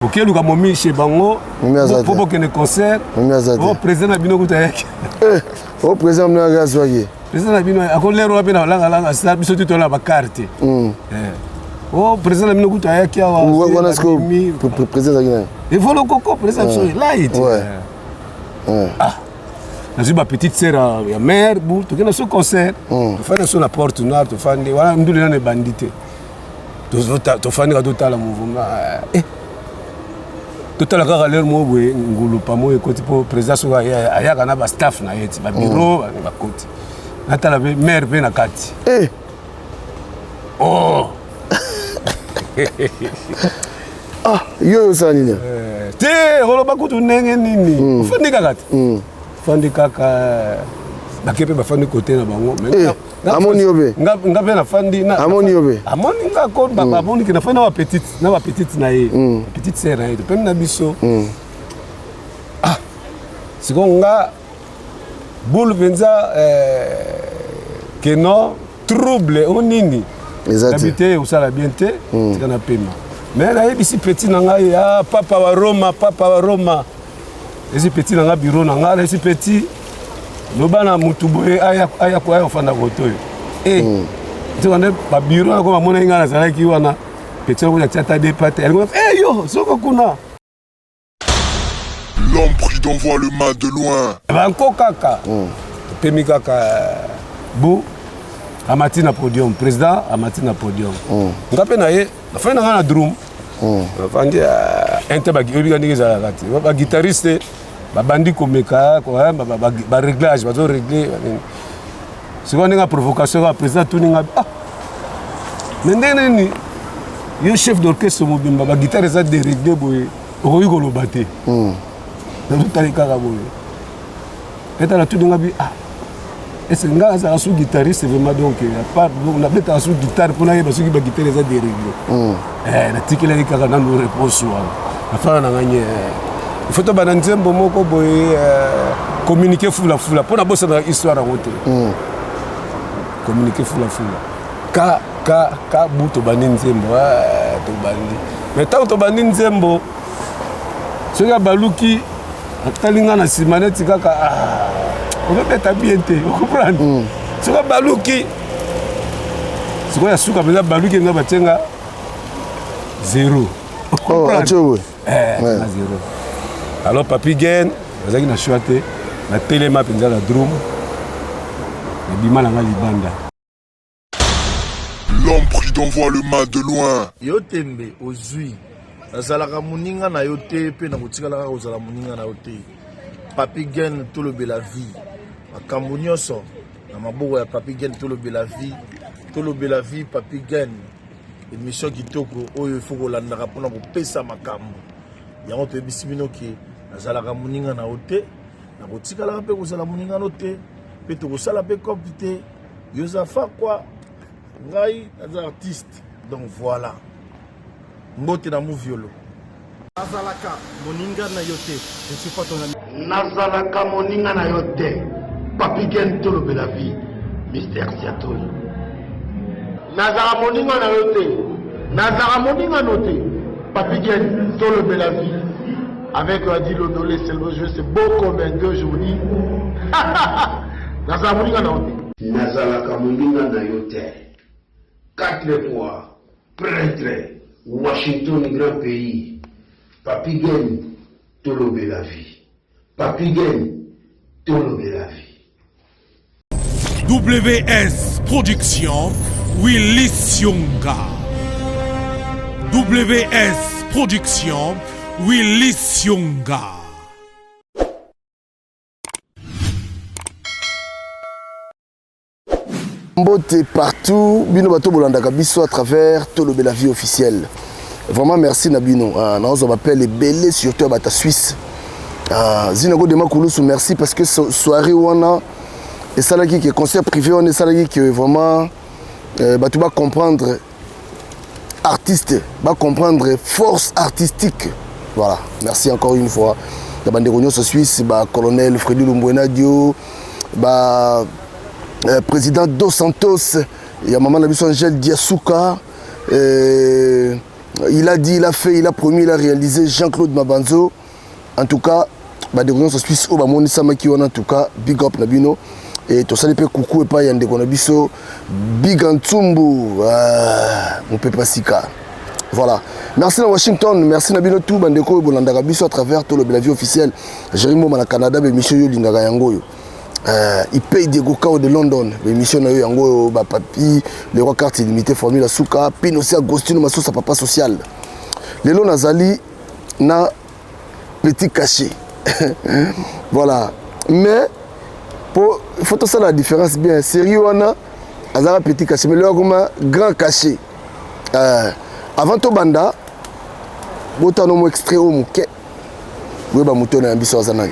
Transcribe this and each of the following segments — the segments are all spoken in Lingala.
Okeluka momi chez bango po bokende concert. O président na bino kuta ayaki. Eh, o président bino ayaki azwaki. Président na bino akolero wapi na langalanga sila biso ti tola bakarte. Eh. O président na bino kuta ayaki awa. Wana sikoyo président azalaki nani? Evolo koko président biso elai ti. Ah. Nazwi ba petite sœur ya mère bu tokende na so concert. Tofandi na so na porte noire tofandi wana ndule nano ebandi te. Tofandi kaka totala mouvement eh. Totala kaka lere moko boye ngulupa moko ekoti mpo président soki ayaka na bastaff na ye ti babiro bakoti natala mpe maire mpe na kati. Oh. Ah, yo osala nini? Te oloba kutu ndenge nini, ofandi kaka te, ofandi kaka bake mpe bafandi kote na bango. Amoni yo mpe? Nga mpe nafandi. Amoni yo mpe? Amoni nga ko bamoni ke nafandi na bapetite na ye, petite sœur na ye topemi na biso. Ah, sikoyo nga boule mpenza ke non trouble o nini nabi te osala bien te, tika na pema. Mais nayebisi petit na ngai, ah, papa wa Roma, papa wa Roma, esi petit na nga bureau na ngai, nayebisi petit loba na mutu boye aya kofanda koto oyo. Nzoka nde babiro nako bamonaki ngai nazalaki wana, petit yango atia ata depa te, alingo e yo soko kuna. L'homme prudent voit le mal de loin. Banko kaka topemi kaka bu amati na podium, président amati na podium, nga mpe na ye nafandi na ngai na drum, nafandi inte oyebika ndenge ezalaka te, baguitariste babandi komeka baréglage, bazorégle sikoyo ndenge ya provocation kaka. Président atuni nga: ah, mais ndenge nini yo chef d'orchestre mobimba, baguitare eza déréglé boye, okoki koloba te? Nazotali kaka boye eta natuni nga bi: ah, ese nga azalaka su guitariste vraiment? Donc à part donc nabetaka su guitare mpo nayeba soki baguitare eza déréglé. Natikelaki kaka nanu réponse wana, nafana na ngai nye. Il faut tobanda nzembo moko boye, communiqué fulafula, mpo nabosanaka histoire yango te. Communiqué fulafula ka ka ka bu tobandi nzembo, tobandi. Mais ntango tobandi nzembo, soki abaluki atali nga na nsima neti kaka ozobeta bien te, ocomprendre? Soki abaluki sikoyo ya suka mpenza, baluki nga, batie nga zéro. Na zéro. Alors Papi Gen azalaki na choix te, natelema mpenza na drum, nabima na nga libanda. L'homme prudent voit le mal de loin. Yo tembe ozwi, nazalaka moninga na yo te mpe nakotikala kaka kozala moninga na yo te. Papi Gen, tolobela vie, makambo nyonso na maboko ya Papi Gen. Tolobela vie, tolobela vie. Papi Gen, émission kitoko oyo ifo kolandaka mpona kopesa makambo yango. Toyebisi bino ke nazalaka moninga na yo te, nakotikalaka mpe kozala moninga no te, mpe tokosala mpe cope te. Yo oza fakwa, ngai naza artiste. Donc voilà, mbote na Muviolo. Nazalaka moninga na yo te, je ne suis pas ton ami. Nazalaka moninga na yo te. Papi Gen, tolobela vie, Mister Siatoli. Nazalaka moninga na yo te, nazalaka moninga no te. Papi Gen, tolobela vie avec Adi Londole, c'est le jeu, c'est beau comme un deux aujourd'hui. Nazalaka moninga na yo te. Nazalaka moninga na yo te. Quatre fois prêtre Washington grand pays, Papi Gen, tolobela vie, Papi Gen, tolobela vie. WS Production, Willy Sionga. WS Production, Willy Sionga. Mbote partout bino bato bolandaka biso à travers Tolobela vie officielle, vraiment merci na bino. Nazwa bapele ebele, surtout ya bato Suisse. Zina Godema Kulusu, merci, parce que soirée wana esalaki ke concert privé wana esalaki ke vraiment bato bacomprendre artiste, bacomprendre force artistique. Voilà, merci encore une fois na bandeko nyonso Suisse, bacolonel Fredi Lumbwenadio, ba président Dos Santos ya mama na biso Angèle Diasuka. Il a dit, il a fait, il a promis, il a réalisé. Jean-Claude Mabanzo. En tout cas, bandeko nyonso Suisse oyo bamonisamaki wana, en tout cas, big up na bino. E tosali mpe kuku epai ya ndeko na biso Biga Ntsumbu, mopepa sika. Voilà. Merci na Washington, merci na bino tout bandeko oyo bolandaka biso à travers Tolobela Vie officielle. Jerry Mboma na Canada, bémission oyo olingaka yango oyo. Ipay Diego Kao de London, bémission na yo yango oyo, ba papi, le roi carte illimité formule suka, Pino aussi Agostino Masosa papa social. Lelo nazali na petit cachet. Voilà. Mais pour faut ça la différence bien sérieux wana azala petit cachet mais lelo akoma grand cachet. Avant to banda botano mo extrait o moke boyeba moto na biso aza nani.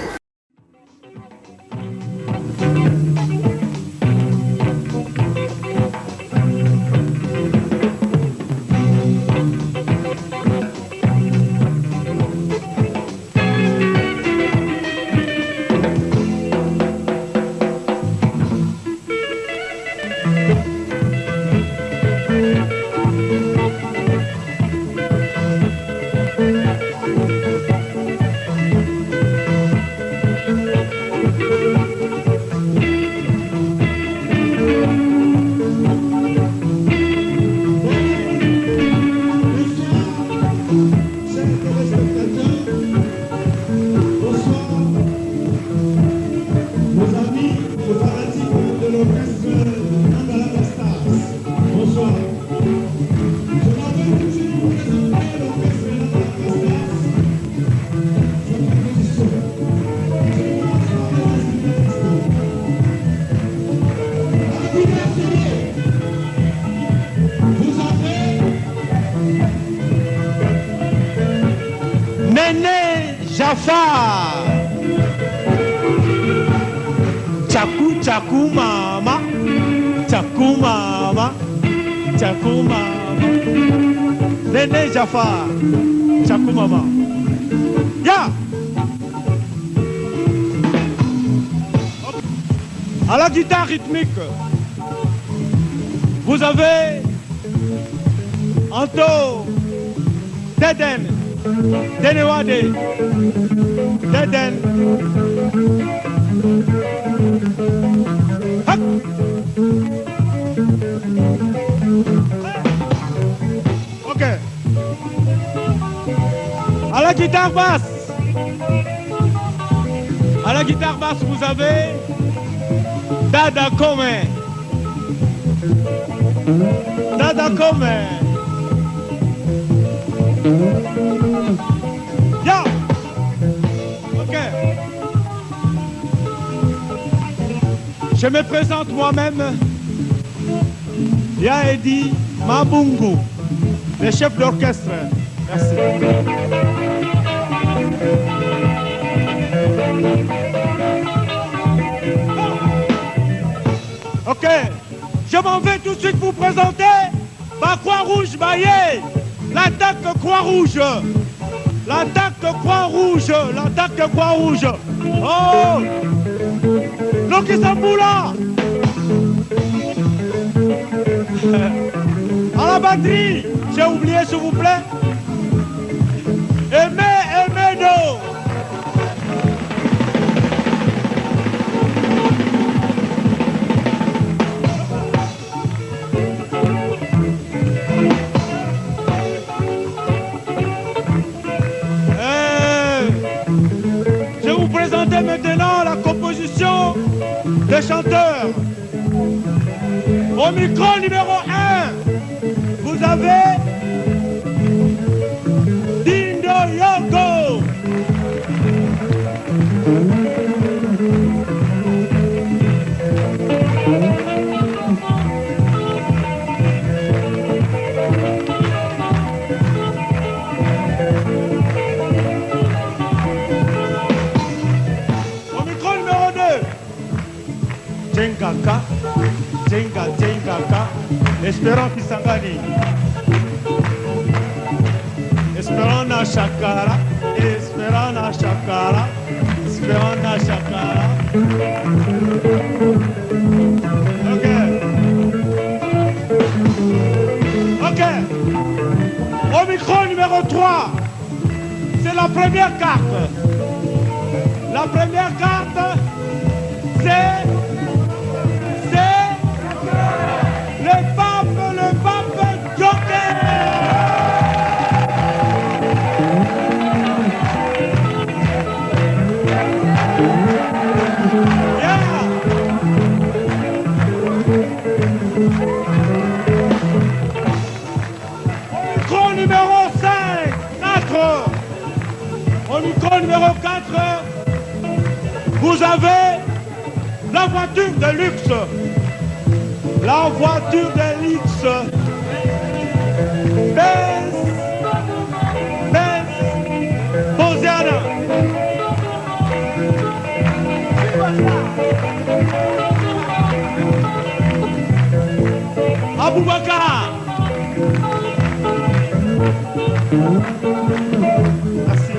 Jafar. Chaku chaku mama, chaku mama, chaku mama. Nene Jafar, chaku mama. Ya. À la guitare rythmique, vous avez Anto Deden, Denewade, Deden. Hop. Ok. À la guitare basse. À la guitare basse, vous avez Dada Kome. Dada Kome. Ya. Ok. Je me présente moi-même. Yaedi Mabungu, le chef d'orchestre. Merci. Ok, je m'en vais tout de suite vous présenter ma Croix-Rouge Baye, l'attaque Croix-Rouge, l'attaque Croix-Rouge, l'attaque Croix-Rouge. Oh, Loki Samboula. À la batterie, j'ai oublié s'il vous plaît. Aimé, Aimé Do. Je vais vous présenter maintenant la composition des chanteurs. Au micro numéro 1, vous avez Dindo Yogo. Au micro numéro 2, Djengaka, Djenga, Djengaka, Espérant Kisangani. Espérant na Chakara, Espérant na Chakara, Espérant na Chakara. Ok. Ok. Au micro c'est la première carte. La première carte, c'est. C'est. Le pape, le pape Joker. Yeah. Au micro numéro 5, 4. Au micro numéro 4, vous avez la voiture de luxe. La voiture de luxe. Benz. Benz. Bosiana. Aboubakar. Merci.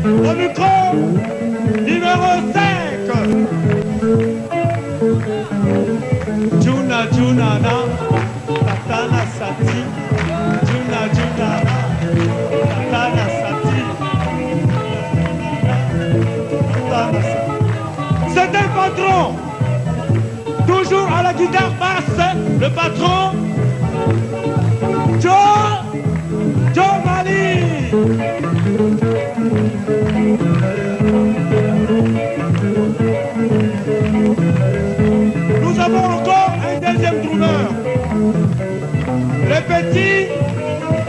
Au micro, numéro 5. Juna Juna na, Tatana Sati. Juna Juna na, Tatana Sati. Tatana Sati. C'est un patron. Toujours à la guitare basse, le patron Joe Joe Mali. Nous avons encore un deuxième drummer. Le petit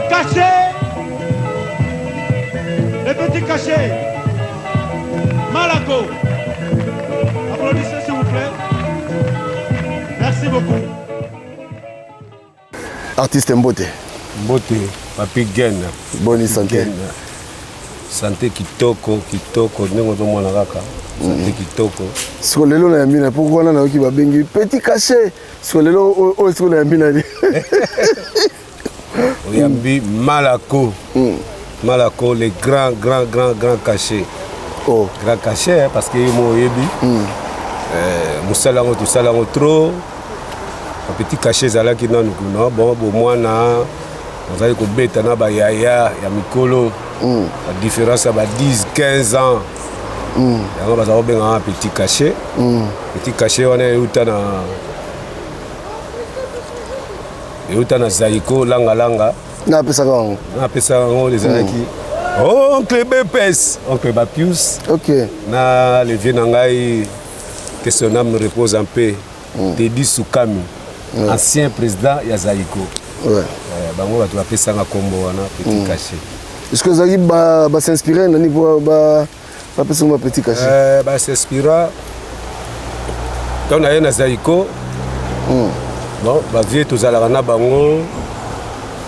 caché. Le petit caché. Malaco. Applaudissez s'il vous plaît. Merci beaucoup. Artiste mbote. Mbote, Papi Gen. Bonne santé. Santé kitoko, kitoko, ndenge ozomona kaka. Santé kitoko. Siko lelo na yambi na poko wana nayoki babengi petit cachet. Siko lelo oyo siko na yambi na Oyambi Malako. Malako, le grand, grand, grand, grand cachet. Oh. Grand cachet, hein, parce que yo mo oyebi. Mosala yango tosala yango trop. Petit cachet ezalaki nanu kuna bon bomwana ozali kobeta na bayaya ya mikolo. La différence ya ba 10 15 ans. Yango bazala kobengaka petit cachet. Petit cachet wana euta na Zaiko langa langa. Napesaka yango. Napesaka yango ezalaki oncle Bepes, oncle Bapius. OK. Na le vieux na ngai que son âme repose en paix. Teddy Sukami, ancien président ya Zaiko. Bango bato bapesanga kombo wana petit cachet. Est-ce que ezalaki basinspire nani po bapesanga ba petit cachet? Basinspira ntango naye na Zaiko. Bon, bavie tozalaka na bango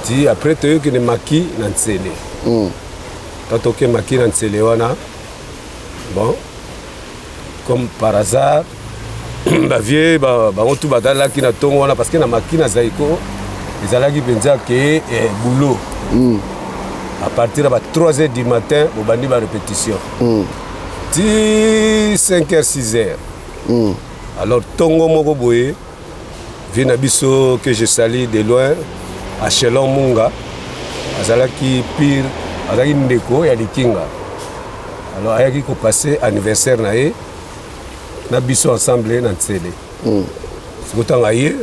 ti après toyokende maki na ntsele. Ntango toke maki na ntsele wana, bon, comme par hasard bavie bango tu bazalaki na ntongo wana parce que na maki na Zaiko ezalaki mpenza ke boulot. À partir ya ba 3 heures du matin bobandi ba répétition ti 5 heures 6 heures. Alors ntongo moko boye vie na biso que je salue de loin, Achelon Munga, azalaki pire, azalaki ndeko ya likinga. Alors ayaki kopasser anniversaire na ye na biso ensemble na ntsele. Sikoyo ntango aye,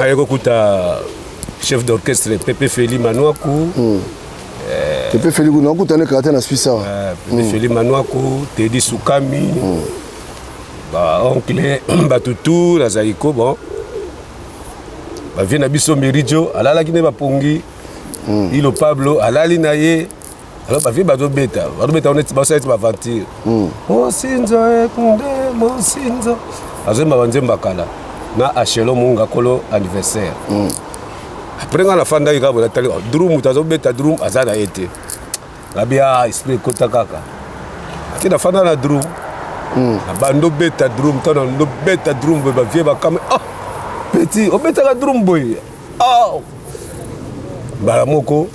aye kokuta chef d'orchestre Pepe Feli Manuaku. Pepe Feli kuna okutana kaka te na Suisse awa. Pepe Feli Manuaku, Teddy Sukami, ba oncle batutu na Zaiko. Bon, bavie na biso Merijo alalaki nde bapongi. Ilo Pablo alali na ye. Alors bavie bazobeta, bazobeta neti basala neti baventure. Mosinzo ekunde mosinzo, azoyemba banzembo kala na Achelo Munga kolo anniversaire. Après nga nafandaki kaka boye, natali drum, moto azobeta drum aza na ye te. Ngabi a esprit ekota kaka ati nafanda na drum, na bando beta drum. Ntango na ndobeta drum boye, bavie bakame: "Ah, petit, obetaka drum boye?" Ah, mbala moko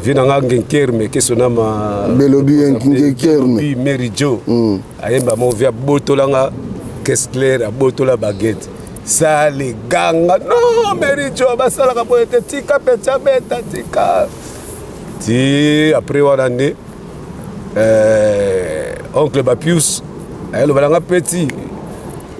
vie na nga Ngenkerme kesonama. Belobi Ngenkerme. Mary Jo ayemba mo vie abotolanga caisse claire, abotola baguette sale ganga. Non, Mary Jo basalaka boye te, tika petit abeta, tika. Ti après wana nde eh, oncle Bapius ayaloba na nga petit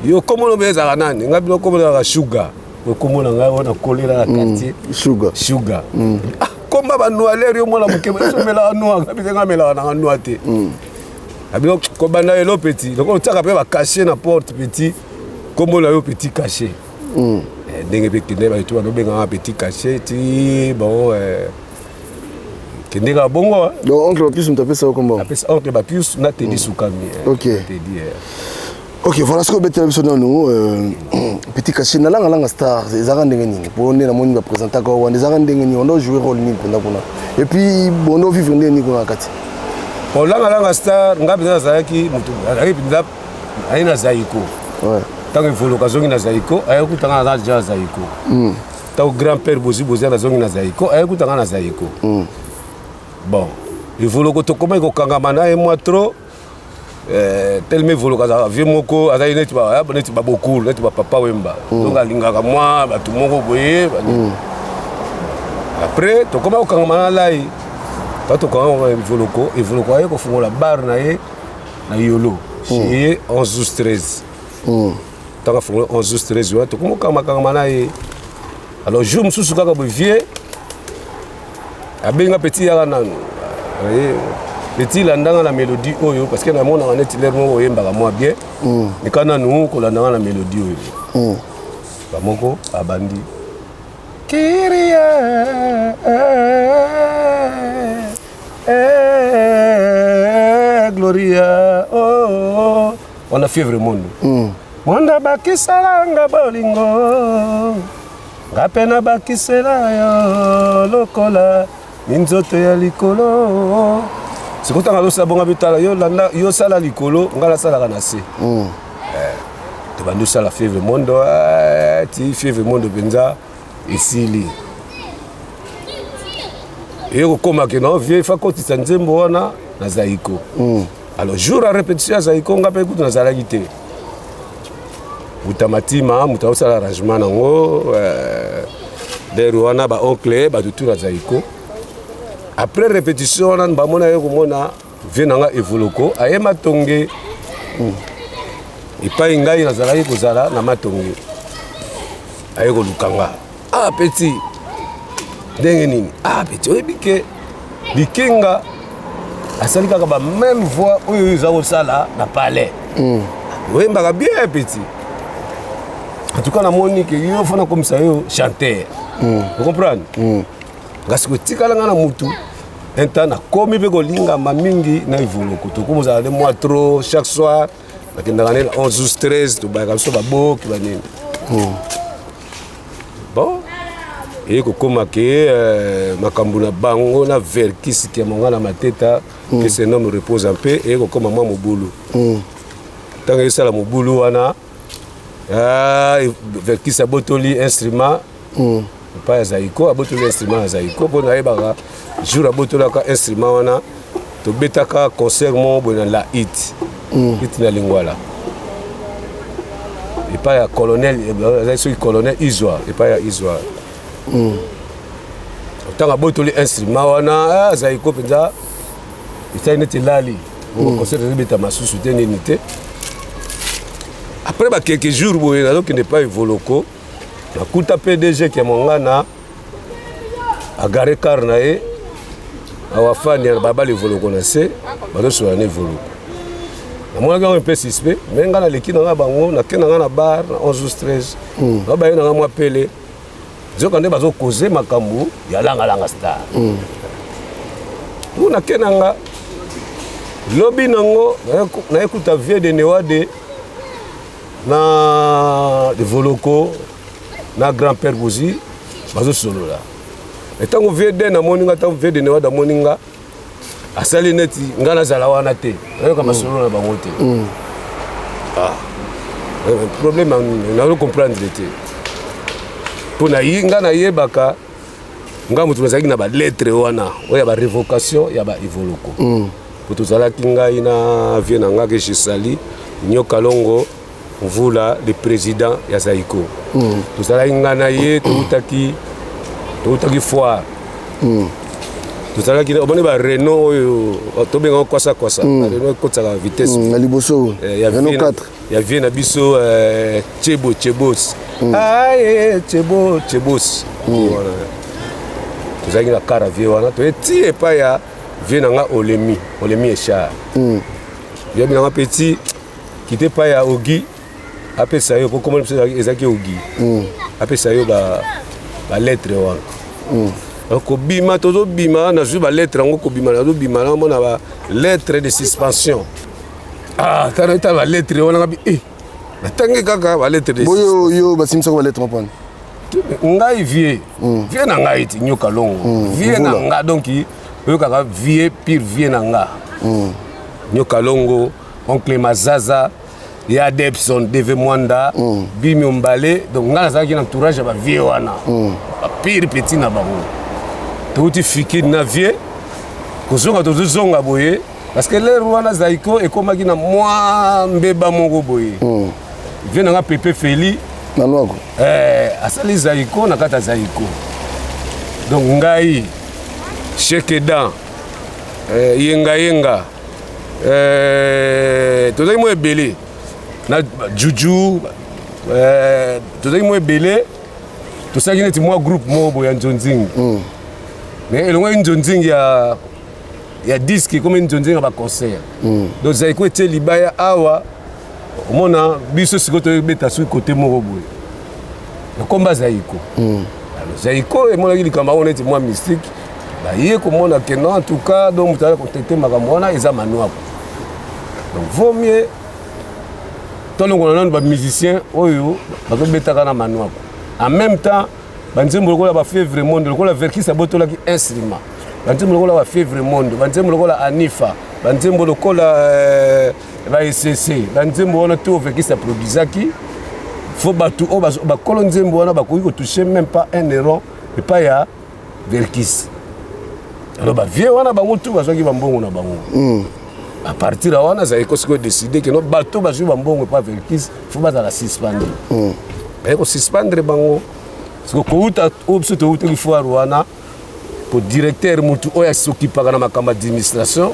yo kombo no ezalaka nani nga bino kombo ezalaka Sugar kombo na ngai wana kolela na quartier Sugar Sugar mm. ah, komba ba noileur yo mwana moke omelaka noir nga bino nga melaka nanga noir te mm. abino kobanda elo petit lokola otiaka mpe bacachet na porte petit kombo na yo petit cachet mm. eh, ndenge mpe kende bato banobengaka petit cachet ti bon eh, kende kaka bongo donc oncle Bapius moto apesa yo kombo apesa oncle Bapius na Teddy mm. Sukami eh, ok Teddy eh. Ok, voilà ce que obetela biso nanu euh, petit cachet na langa langa star ezalaka ndenge nini po nde namoni bapresentaka wana ezalaka ndenge nini ondo jouer rôle nini mpenza kuna et puis bondo vivre ndenge nini kuna na kati bon langa langa star nga mpenza nazalaki motu azalaki mpenza aye na zaiko ntango evoluka azongi na zaiko aye kuta nga naza deja na zaiko ntango hmm. grand père bozi bozi azongi na zaiko aye kuta nga na zaiko hmm. bon evoloko tokomaki kokangama na ye mwa trop Eh, telema evoluka azalaka vie moko azali neti neti babokulu neti bapapa wemba mm. donc alingaka mwa bato moko boye mm. après tokoma kokangama na lai ta tokangama evoloko evoloko aye kofungola bar na ye na yolo mm. ye 11 12 13 ntango afungola 11 12 13 wana tokoma kokangamakangama na ye alors jour mosusu kaka boye vie abenga petit yaka nanu petit landanga na mélodie oyo parce que namonaka neti lere moko oyembaka mwa bien mm. meka nanu kolandanga na mélodie oyo mm. bamoko abandi kiria eh, gloria oh, oh. wana fièvre mondo mm. monda bakisalanga bolingo Nga pe nabakisela yo lokola minzoto ya likolo. Sikoyo ntango azosala bongo abitala yo landa yo sala likolo nga nasalaka na se. Mm. Eh, tobandi osala fievre mondo eh, ti fievre mondo mpenza esili eye kokoma ke no vie fa kotisa nzembo wana na zaiko mm. alors jour ya répétition ya zaiko nga mpe kutu nazalaki te Buta Matima moto akosala arrangement nango euh, dere wana ba oncle bato tu na zaiko après répétition wana bamona ye komona vie na nga evoloko aye matonge hmm. epai ngai nazalaki kozala na matonge aye koluka nga ah petit ndenge nini ah petit oyebi ke likenga asali kaka ba même voix oyo eza kosala na palais mm. oyembaka bien petit en tout cas namoni ke yo fo nakomisa yo chanteur mm. ocomprendre mm. kasi kotikala nga na mutu un temps nakomi mpe kolingama mingi na evoloko tokomi ozala nde mwa trop chaque soir nakendaka nde na 11 13 tobayaka biso baboki banini mm. bon eye kokoma ke euh, makambo na bango na verkis kiamonga na mateta mm. que ce homme repose en paix eye kokoma mwa mobulu mm. ntango esala mobulu wana ah, verkis abotoli instrument mm. epai ya zaiko abotoli instrument ya zaiko mpo nayebaka jour abotolaka instrument wana tobetaka concert moko boye na la it mm. it na lingwala epai ya colonel azali soki colonel izwa epai ya izwa mm. ntango abotoli instrument wana ah, zaiko mpenza etali neti elali mm. concert ezobeta masusu te nini te après bakeke jour boye nazokende epai evoloko nakuta pdg kiamongana agare car na ye awafani ya babala evoloko na se bazosola na evoloko namonaki yango mpe suspect me ngai naleki na ngai bango nake na ngai na bar na 11 13 hmm. babaye na ngai mwa pele nzoka nde bazokoze makambo ya langalanga star hmm. u nake na nga lobi nango nayekuta vie de newade na evoloko na grand père bozi bazosolola ntango vie den amoni nga ntango vie de newad amoni nga asali neti nga nazala wana te nayoka mm. masolo na bango te mm. ah. Eh, problème nazo comprendre te mpo na ye nga nayebaka nga moto nazalaki na balettre wana oyo ya barevocation ya baevoloko mm. po tozalaki ngai na vie na nga ke je sali nyoka longo mvula le président ya zaiko mm. tozalaki ngai na ye toutaki toutaki foire mm. Tozalaki omoni ba Renault oyo tobengaka kwasa kwasa. Renault ekotisaka vitesse. Na liboso Renault 4. Ya vie na biso Chebo Chebos. Aye Chebo Chebos. Tozalaki na car ya vie wana toye ti epai ya vie na nga Olemi, Olemi Echar. Vie na nga petit kite epai ya Ogi apesa yo po komona biso ezalaki Ogi. Apesa yo ba ba lettre wana. Kobima tozobima nazwi ba lettre yango kobima nazobima namona ba lettre de suspension. Ah tala tala ba lettre wana ngabi eh natangi kaka ba lettre de boyo yo basimisaka ba lettre mpona ngai vie vie na ngai ti nyoka longo vie na nga donc oyokaka vie pire vie na nga nyoka longo oncle Mazaza ya Debson DV Mwanda Bimi Mbale donc ngai nazalaki na entourage ya ba vie wana ba pire petit na bango touti fikine na vie kozonga tozozonga boye parce que l'heure wana Zaiko ekomaki na mwa mbeba moko boye vie na nga Pepe Feli na lwako asali Zaiko na kati ya Zaiko donc ngai Shekedan Yenga Yenga tozalaki mwa ebele na Juju tozalaki mwa ebele tosalaki neti mwa groupe moko boye ya nzonzingi mais elongwaki nzonzingi ya disque ekomi nzonzingi ya baconcert donc Zaiko etie libaya awa omona biso sikoyo toyebeta soki kote moko boye ekomba Zaiko. Alors Zaiko emonaki likambo yango neti mwa mystique baye komona ke non en tout cas donc moto aza kotete makambo wana eza Manuako donc vaut mieux tolongola nanu bamusicien oyo bazobetaka na Manuako en même temps banzembo lokola bafièvre monde lokola Verkis abotolaki instrument banzembo lokola bafièvre monde banzembo lokola Anifa banzembo lokola ba ECC banzembo wana to Verkis aproduisaki fo bato oyo bakolo nzembo wana bakoki kotouche même pas un euro epai ya Verkis. Alors bavie wana bango tu bazwaki bambongo na bango à partir ya wana azalaki sikoyo décide ke no bato bazwi bambongo epai Verkis fo bazala suspendu baye kosuspendre bango siko kouta oyo biso toutaki foire wana po directeur motu oyo asokipaka na makambo administration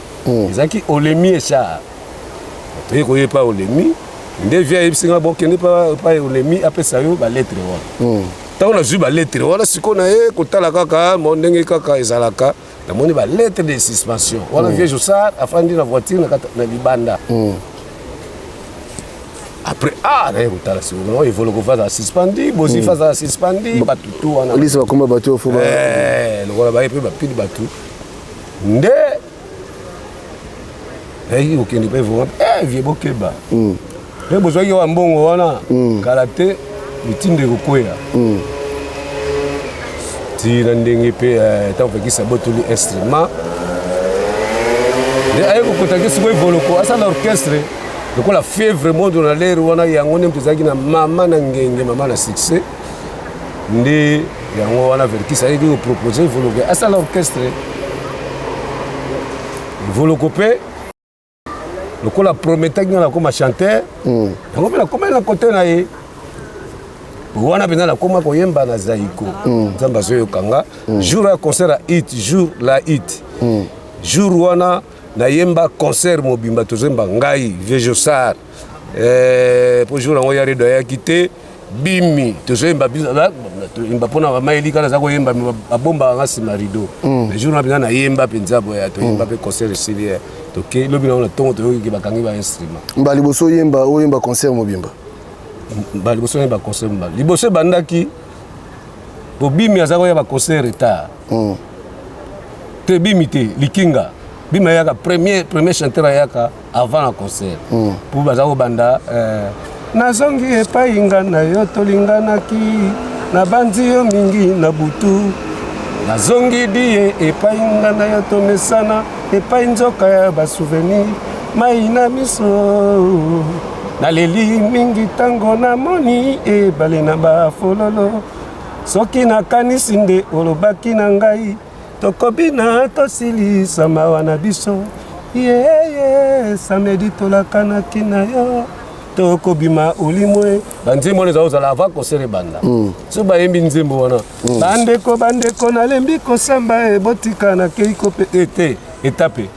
ezalaki Olemi Echar toye koyepa Olemi nde vie ayebisi nga bokende pa Olemi apesa yo balettre wana ntango nazwi balettre wana sikoyo na ye kotala kaka mo ndenge kaka ezalaka namoni balettre de suspension wana vieux Josar afandi na voiture na libanda après ah naye kotala sikoyo Evoloko fa azala suspendi Bozi fa azala suspendi bato tu wana lisa bakoma bato fo lokola baye mpe bapili bato nde nayaki kokende mpe vraiment vie bokeba mpe bozwaki wa mbongo wana kala te mitindo ekokweya ti na ndenge mpe ntango Verkis abotoli instrument nde aye kokotaki sikoyo Evoloko asala orchestre lokola fièvre monde na lere wana yango nde moto ezalaki na mama na ngenge mama na succès nde yango wana Verkis ayeki kopropose Evoloko asala orchestre Evoloko mpe lokola prometaki nga nakoma chanteur yango mpe nakomaki na kote na ye wana mpenza nakoma koyemba na Zaiko Nzambe azoyoka nga jour ya concert ya hit jour la hit jour wana nayemba concert mobimba tozoyemba ngai vieux Josar po jour yango ya redo ayaki te bimi tozoyemba toyemba mpona mama Elika naza koyemba babombaka nga nsima rideau mais jour wana mpenza nayemba mpenza boya toyemba mpe concert esili toke lobi nango na ntongo toyoki bakangi ba instrument mba liboso oyemba oyemba concert mobimba ba liboso oyemba concert mobimba liboso ebandaki po bimi aza koya baconcert retard te bimi te likinga bimi ayaka premier chanteur ayaka avant na concert po baza kobanda nazongi epai nga na yo tolinganaki nabandi yo mingi na butu nazongi die epai nga na yo tomesana epai nzoka ya basouvenir mai na miso naleli mingi ntango namoni ebale na bafololo soki nakanisi nde olobaki na ngai tokobina tosilisa mawa na biso yeye samedi tolakanaki na yo. Tokobima olimwe. Banzembo wana eza kozala avant concert ebanda. Soki bayembi nzembo wana, bandeko bandeko nalembi kosamba ebotika nakei kope ete etape.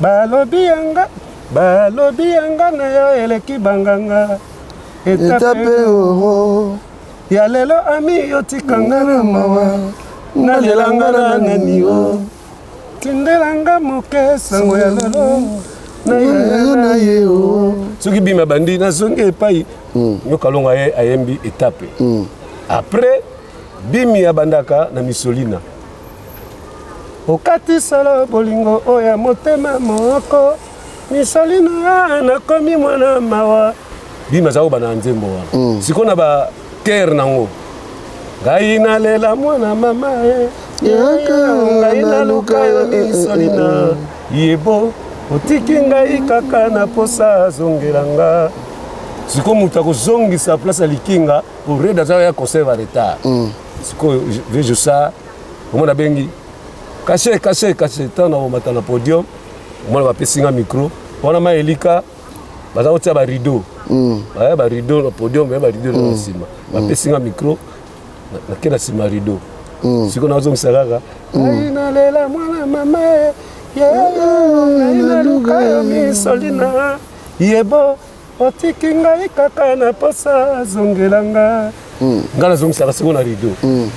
Balobi yanga, balobi yanga na yo eleki banganga. Etape oh. Ya lelo ami yotikanga na mawa, nalelanga na nani o. Tindelanga moke sango ya lelo na ye o. Soki bima bandi nazongi epai Nyoka Longo aye ayembi etape. Après bimi abandaka na misolina. Okati solo bolingo oyo ya motema moko misolina nakomi mwana mawa. Bimi aza kobanda na nzembo wana. Sikoyo na ba terre nango ngai nalela mwana mama e ngai naluka yo misolina yebo otiki ngai kaka na posa azongela nga. Sikoyo moto akozongisa place ya likinga po red aza ya concert ya retard. Sikoyo vieux Jossart omona abengi caché caché caché ntango nakomata na podium omona bapesi nga micro wana ma elika baza kotia ba rideau. Baya ba rideau na podium, baya ba rideau na nsima. Bapesi nga micro nake na nsima rideau. Sikoyo nazongisa kaka ngai nalela mwana mama e ngai naluka yo misolina yebo otiki ngai kaka na posa azongela nga. Ngai nazongisaka sikoyo na rideau.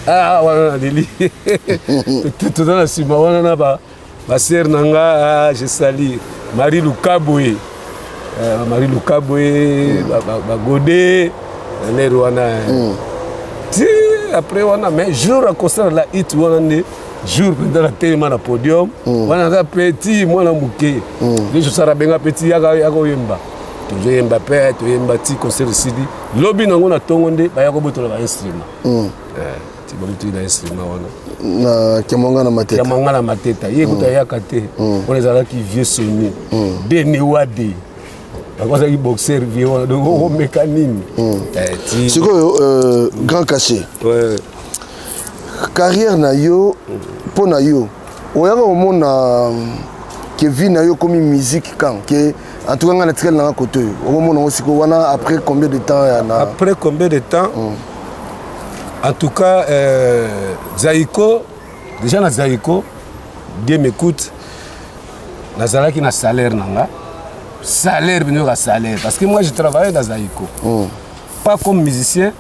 Ah wana naleli toza na nsima wana na ba basere na nga. Je sali Marie Lukabwe, Marie Lukabwe, bagode lere wana ti après wana. Mais jour ya concert la hit wana nde jour mpenza natelema na podium wana, naza petit mwana moke nde Josara abenga petit yaka yaka oyemba. Tozoyemba mpe toyemba ti concert esili. Lobi nango na ntongo nde baya kobotola bainstrument ti bamutuki na instrument wana. Na Kiamwanga na Mateta. Kiamwanga na Mateta ye kuta ayaka te wana, ezalaki vieux Soni Deni Wade, bango azalaki boxer vieux wana, donc okomeka nini? Sikoyo grand cachet, carrière na yo, mpo na yo oyaka komona ke vie na yo ekomi musique quand ke en tout cas ngai natikali nanga kote oyo okomona yango sikoyo wana après combien de temps ya na Après combien de temps? En tout cas, Zaiko, déjà na Zaiko, Dieu m'écoute, nazalaki na salaire na nga, salaire binoyoka salaire, parce que moi je travaillais dans Zaiko, pas comme musicien.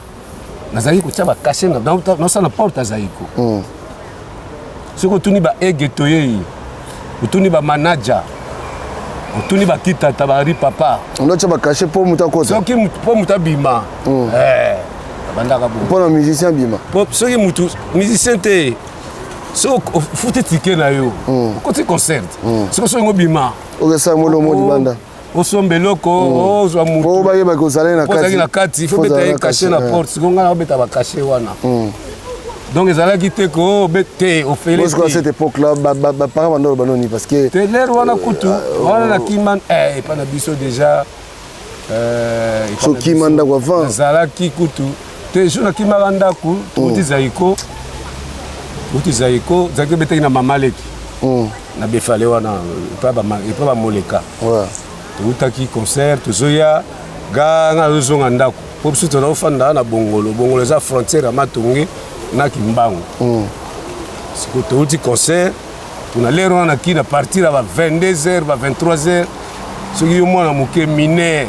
Nazalaki kotia bacachet nasala na porte ya Zaiko. Soki otuni baege toyei, otuni bamanager, otuni bakitata bari papa. Ondotia bacachet mpo moto akota. Soki mpo moto abima, abandaka bo mpo na musicien abima. Soki motu musicien te, soki ofuti ticket na yo, okoti concert, soki soki obima, okesala molomo libanda. Osomba eloko, ozwa mutu po bayebaki ozalaki na kati, ozalaki na kati, faut beta ye cachet na porte. Sikoyo ngai naobeta bacachet wana, donc ezalaki te ko te ofele. À cette époque là baparent bandolo banoni parce que te lere wana kutu wana nakima epa na biso déjà. Sokima ndako avant. Nazalaki kutu te jour nakimaka ndako. Touti Zaiko, touti Zaiko, Zaiko ebetaki na mama leki na Befale wana epa bamoleka. Toutaki concert, tozoya ga nga nazozonga ndako mpo biso toza kofanda na Bongolo. Bongolo eza frontière ya Matonge na Kimbangu. Sikoyo touti concert mpona lere wana naki na partir ya ba 22 heures, ba 23 heures. Soki yo mwana moke minere,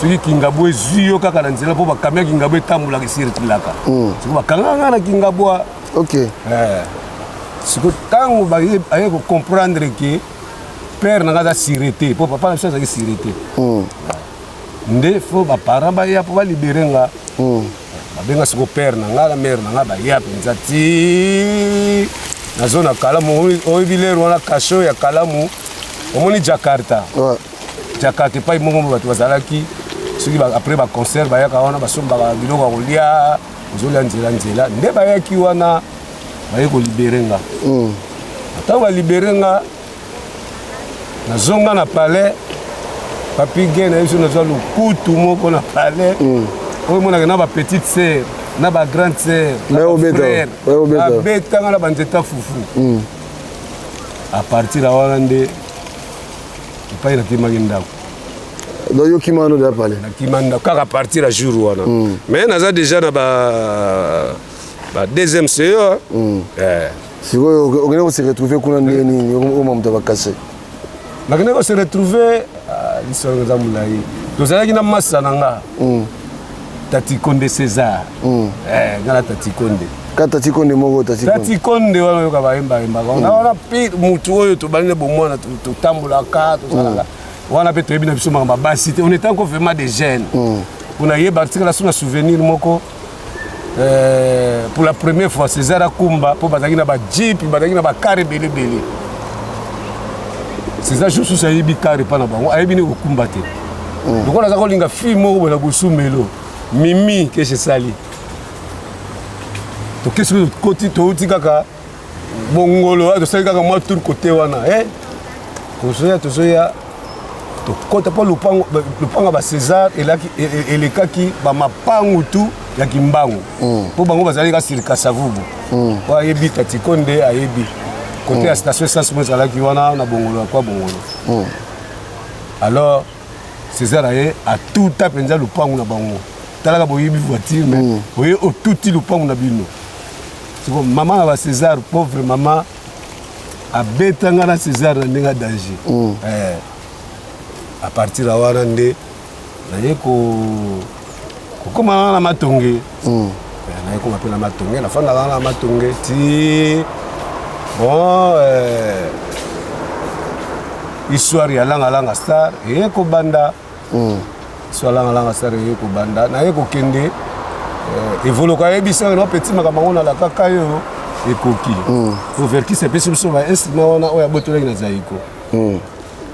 soki Kingabwa ezwi yo kaka na nzela, mpo bakamia Kingabwa etambolaka, esirikilaka, sikoyo bakangaka nga na Kingabwa. Sikoyo ntango aye kocomprendre ke père na nga aza sûreté, mpo papa na biso azalaki sûreté, nde faut baparent baya mpo balibérer nga. Babenga siko père na nga na mère na nga, baya mpenza ti nazo na Kalamu. Oyebi lere wana kasho ya Kalamu, omoni Jakarta, Jakarta epai moko bato bazalaki, soki après baconcert bayaka wana, basombaka biloko ya kolia, ozolia nzela nzela. Nde bayaki wana, baye kolibérer nga. Ntango balibérer nga, nazonga na palais. Papi Gen na biso, nazwa lokutu moko na palais oyo emonaka na bapetite sœur na bagrande sœur, frère, abetanga na banzeta fufu. À partir ya wana nde epai nakimaki ndako. Donc yo kima wana odeya pale. Nakima ndako kaka partir ya jour wana. Mais naza déjà na ba deuxième CE. Eh. Sikoyo okende kose retrouver kuna ndenge nini okoma moto ya bakase? Nakende kose retrouver, lisolo eza molai. Tozalaki na masa na nga. Tati Konde César. Eh, nga na Tati Konde. Ka Tati Konde moko Tati Konde. Tati Konde wana oyoka bayemba yembaka. Na wana pe mutu oyo tobandi na bomwana totambolaka, tozalaka. Wana pe toyebi na biso makambo ya basi te. On était encore vraiment des jeunes. Mpona yeba tikala so na souvenir moko. Pour la première fois César akumba mpo bazalaki na ba jeep, bazalaki na ba car ebele ebele. César jour susu ayebi car epa na bango, ayebi nini kokumba te. Lokola aza kolinga fille moko boye na bosumelo Mimi keshe esali toke soki tokoti touti kaka bongolo, tosali kaka mwa tour kote wana, eh? Tozoya, tozoya, tokota mpo lopango ya ba César elekaki bamapangu tu ya Kimbangu, mpo bango bazalaki kaka sur Kasavubu. Oyo ayebi Tati Konde ayebi kote ya station essence mo ezalaki wana na bongolo ya kwa bongolo. Alors César aye atuta mpenza lopangu na bango, talaka boyebi voiture mais oye otuti lopangu na bino. Siko mama na ba César, pauvre mama, abetanga na César na ndenge ya danger. Eh, à partir ya wana nde naye kokóma na Matonge. Eh, naye koma mpe na Matonge, nafandaka na Matonge ti bon, histoire ya Langa Langa Star eye kobanda. Histoire Langa Langa Star eye kobanda, naye kokende Evoloko ayebisaka na petit makambo yango nalakaka yo ekoki. Po Verkis epesi biso ba instrument wana oyo abotolaki na Zaiko.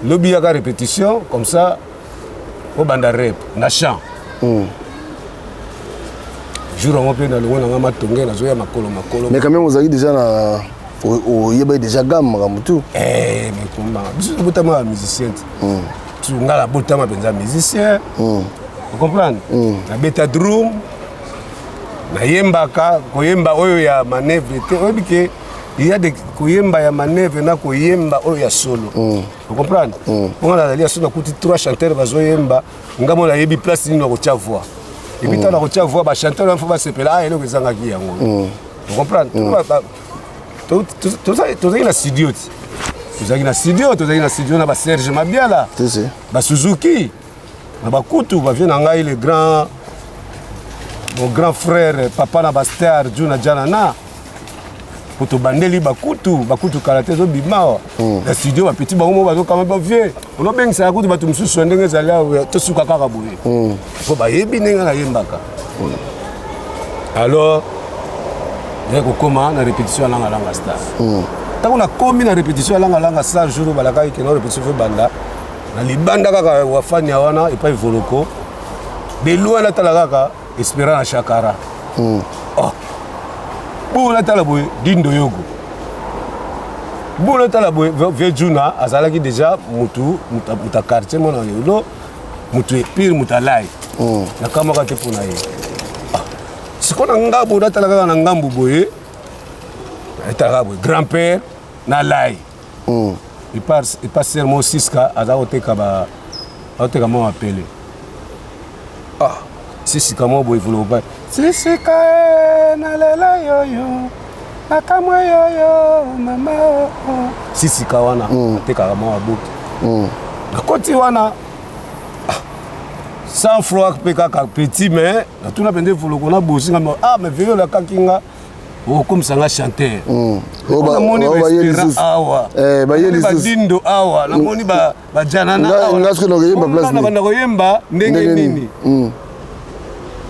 Lobi yaka répétition, comme ça obanda rep na chant. Jour yango mpe nalongwe nanga Matonge, nazoya makolo makolo. Mais quand même ozalaki déjà na oyebaki déjà gamme makambo tu. Eh, mais kombanga biso tobotama ya musicien te. Nga nabotama mpenza musicien, ocomprendre? Nabeta drum, nayembaka koyemba oyo ya manœuvre te. Oyebi ke ya de koyemba ya manœuvre na koyemba oyo ya solo, ocomprendre? Mponga nazali ya solo, nakuti trois chanteurs bazoyemba, nga mo nayebi place nini nakotia voix. Et puis ntango nakotia voix, bachanteur wana fo basepela, ah, eloko ezangaki yango, ocomprendre? Tozalaki na studio ti, tozalaki na studio, tozalaki na studio na baSerge Mabiala, baSuzuki na bakutu bavie na ngai, le grand, mon grand frère, papa na bastar Juna Janana, po tobandeli bakutu, bakutu kala te ezobima awa na studio. Bapeti bango mo bazokama bavie, onobengisaka kutu bato mosusu ya ndenge ezali awa, tosuka kaka boye po bayebi ndenge nayembaka. Alors naye kokóma na répétition ya Langa Langa Star. Ntango nakomi na répétition ya Langa Langa Star, jour balakaki kena répétition fo banda na libanda kaka wafani ya wana epai Voloko, de loin natala kaka Espérant na Shakara. Oh. Bongo natala boye Dindo Yogo, bongo natala boye vieux Juna azalaki déjà mutu mutu ya quartier mwana yolo, mutu epire, mutu alai. Nakamwaka te mpo na ye. Ah. Sikoyo na ngambo natala kaka na ngambu boye, etalaka boye grand père na lai epa ser mo Siska aza koteka ba aoteka mwa mapele. Ah, Sisika mwa boye voloba Sisika e nalela yoyo nakamwa yoyo mama oh, oh. Sisika wana atekaka mwa baboki. Nakoti wana, ah, sans froid mpe kaka petit, mais natuna mpenza Evoloko na bosinga, ah, mais velo olakaki nga okomisa nga chanteur. Namoni baespérant awa, badindo awa, namoni bajanana awa, banda koyemba ndenge nini?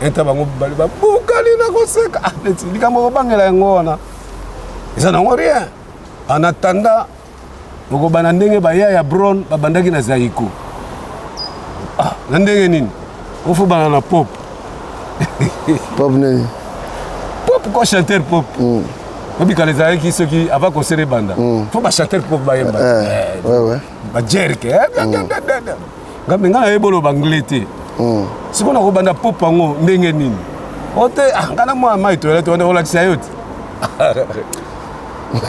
Eta bango bale babukani na koseka. Ah, neti likambo kobangela yango wana eza nango rien. En attendant okobanda ndenge baya ya Bron babandaki na Zaiko. Ah, na ndenge nini ofo banda na pop? Pop nini? Pop ko chanteur pop. Obikala ezalaki soki avant concert ebanda, fo bachanteur pop bayemba bajerke. Ngambe ngai nayebi oloba anglais te, sikoyo nakobanda pop yango ndenge nini? O te, ngai na mwana mai toyela te wana olakisa yo te.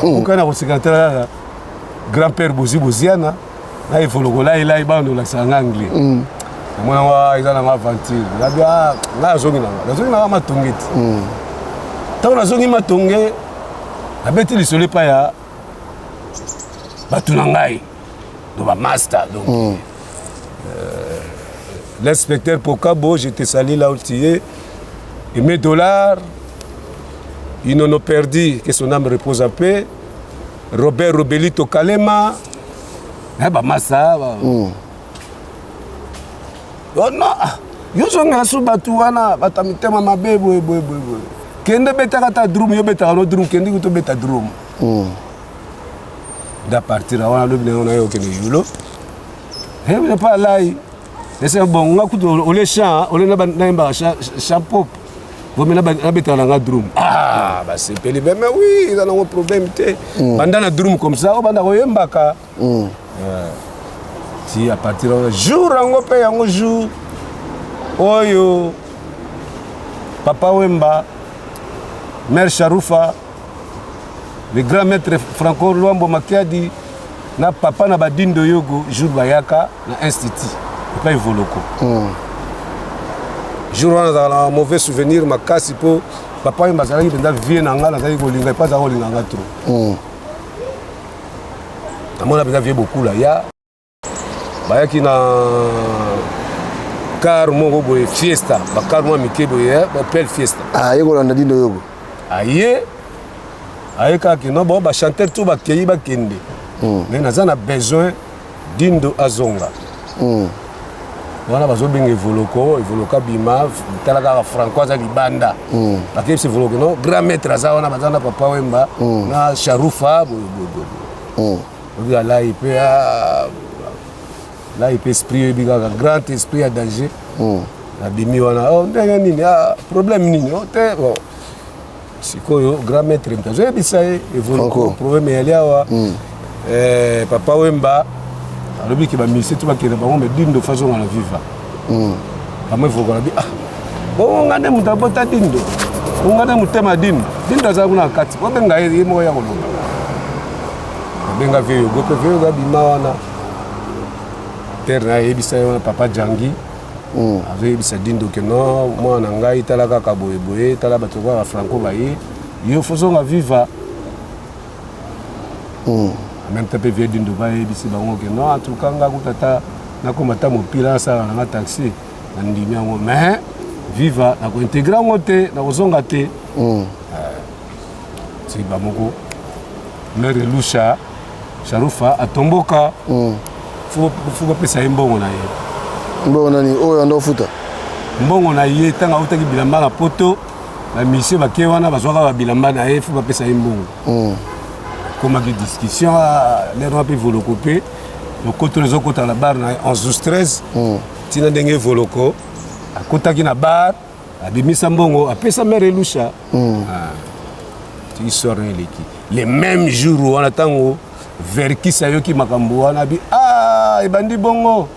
Okai na koseka, tala kaka grand père Bozi Boziana na Evoloko lailai bana olakisaka nga anglais. Namona ngo ah, eza nanga aventure. Nabi ah, ngai azongi nanga. Nazongi nanga matonge ti. Ntango nazongi matonge, nabeti lisolo epai ya bato na ngai. Donc ba master donc. Euh, l'inspecteur Pokabo, je te salue là où tu es. Et mes dollars, ils en ont perdu, que son âme repose en paix. Robert Robelito Kalema, eh, ba massa, ba... Oh non, ah, yo zongela so bato wana bato ya mitema mabe boye boye boye boye. Kende betaka ata drum, yo betaka no drum, kende kutu obeta drum. Da partir wana lobi na yo na yo okende yulo. Eh, mais pas lai. Ese bon nga kutu ole chant, ole na nayembaka chant pop. Vomi na betaka na nga drum. Ah, basepeli mais mais oui, eza nango problème te. Banda na drum comme ça, obanda koyembaka. Ti à partir wana jour yango mpe yango jour oyo Papa Wemba, Mère Sharufa, le grand maître Franco Luambo Makiadi na papa na badindo yogo jour bayaka na institut epai Voloko. Jour wana nazalaka na mauvais souvenir makasi mpo papa Wemba azalaki mpenza vie na ngai, nazalaki kolinga epai azalaki kolinga nga trop. Namona mpenza vie bokula ya bayaki na car moko boye fiesta, bakar mwa mike boye Opel Fiesta. Aye kolanda dindo yogo. Aye aye kaka kino bon bachanteur tout bakei bakende. Mais naza na besoin dindo azonga. Wana bazobenga Evoloko, Evoloko abima, tala kaka Franco aza libanda. Bakebisi Evoloko no grand maître aza wana, baza na Papa Wemba na Sharufa boye boye boye. Obi alai mpe lai mpe esprit oyebi kaka grand esprit ya danger. Abimi wana oh, ndenge nini ah, problème nini oh, te bon. Sikoyo grand maître moto azoyebisa ye Evoloko problème eyali awa. Papa Wemba alobi ke bamusicien to bakende bango me dindo fa azonga na viva. Mama Evoloko alobi ah bongo nga nde moto abota dindo, bongo nga nde motema dindo, dindo aza kuna na kati, bobenga ye ye moko ya koloba. Babenga vieux Yogo mpe vieux Yogo abima wana terre na ye ayebisa ye wana papa Djangi azoyebisa dindo ke non mwana na ngai tala kaka boye boye, tala bato kaka Franco baye yo fozonga viva. En même temps mpe vieux dindo bayebisi bango ke non en tout cas nga kuta ata nakoma ata mopila nasala nanga taxi nandimi yango mais viva nakointegre yango te nakozonga te. Ti bamoko mère Elusha Sharufa atomboka. Fo bapesa ye mbongo na ye. Mbongo nani oyo ando ofuta? Mbongo na ye ntango autaki bilamba na poto, bamisie bake wana bazwaka babilamba na ye, fo bapesa ye mbongo. Ekomaki discussion lero wana mpe Evoloko mpe lokoto ezokota na bar na 11 13 ntina ndenge Evoloko akotaki na bar abimisa mbongo apesa mère Elusha. Ti histoire na eleki le même jour wana ntango Verkis ayoki makambo wana abi ah ebandi bongo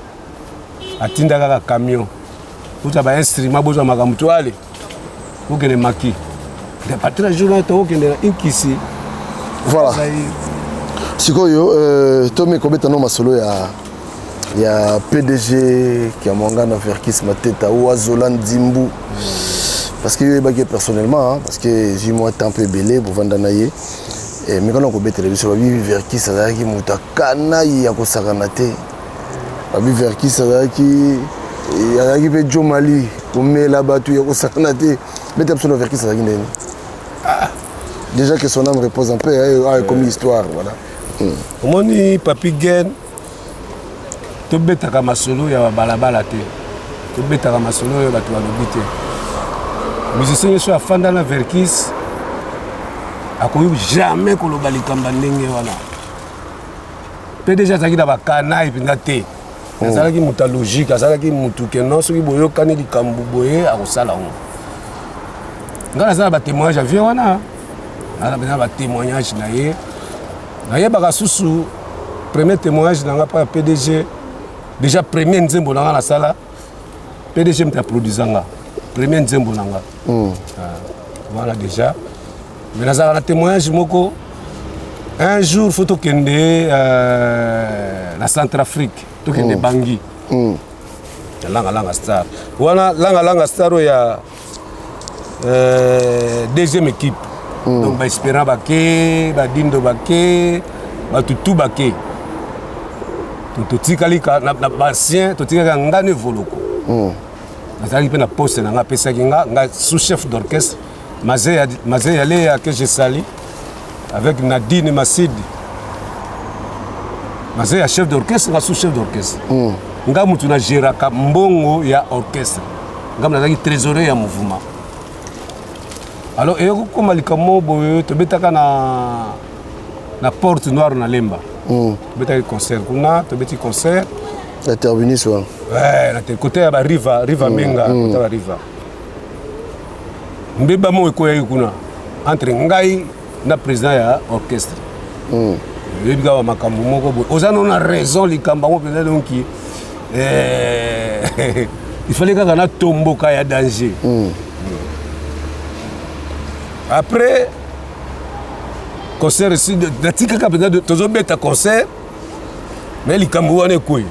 atinda kaka camion kuta ba instrument bozwa makambo to ale okende maki de partir ya jour wana tokokende na inkisi. Voilà. Sikoyo tomi kobeta no masolo ya ya PDG Kiamwangana Verkis Mateta ou Azola Nzimbu. Parce que yo yebaki personnellement hein, parce que j'ai moi temps peu belé bovanda na ye. Eh, mais kana kobetela biso babi Verkis azalaki moto akana ya kosakana te. Babi Verkis azalaki azalaki mpe Jomali komela bato ya kosakana te. Beta biso na Verkis azalaki ndeni. Déjà que son âme repose en paix, hein, ah, comme histoire, voilà. Omoni Papi Gen tobetaka masolo ya balabala te, tobetaka masolo oyo bato balobi te. Musicien nyonso afanda na Verkis akoki jamais koloba likambo ya ndenge wana. PDG azalaki na bakanai mpenza te, azalaki moto ya logique, azalaki motu ke non soki boyokani likambo boye akosala yango. Ngai naza na batémoignage ya vie wana, naza mpenza na batémoignage na ye. Nayebaka susu premier témoignage na nga mpo ya PDG, déjà premier nzembo na nga nasala PDG moto aproduisa nga premier nzembo na nga. Voilà déjà. Mais nazalaka na témoignage moko un jour faut tokende na Centrafrique, tokende Bangui. Na Langa Langa Star wana, Langa Langa Star oyo ya deuxième équipe. Donc baespérant bake, badindo bake, bato tu bake. Donc totikali na baancien, totikali kaka ngano Evoloko. Nazalaki mpe na poste na nga, apesaki nga sous chef d'orchestre Maze Yaleya, que je salue, avec Nadine Masidi. Maze ya chef d'orchestre, nga sous chef d'orchestre. Nga mutu na géraka mbongo ya orchestre, nga nazalaki trésorier ya mouvement. Alors eyo kokóma likambo boye, tobetaka na Porte Noire na Lemba. Tobetaki concert kuna, tobeti concert. Na terminus wana? Ouais, na te côté ya bariva, riva menga, côté ya bariva. Mbeba moko ekoyaki kuna entre ngai na président ya orchestre. Oyebi kaka makambo moko boye, oza no na raison, likambo yango mpenza. Donc il fallait kaka natomboka ya danger. Après concert esi, natikaka mpenza, tozobeta concert, mais likambo wana ekwei,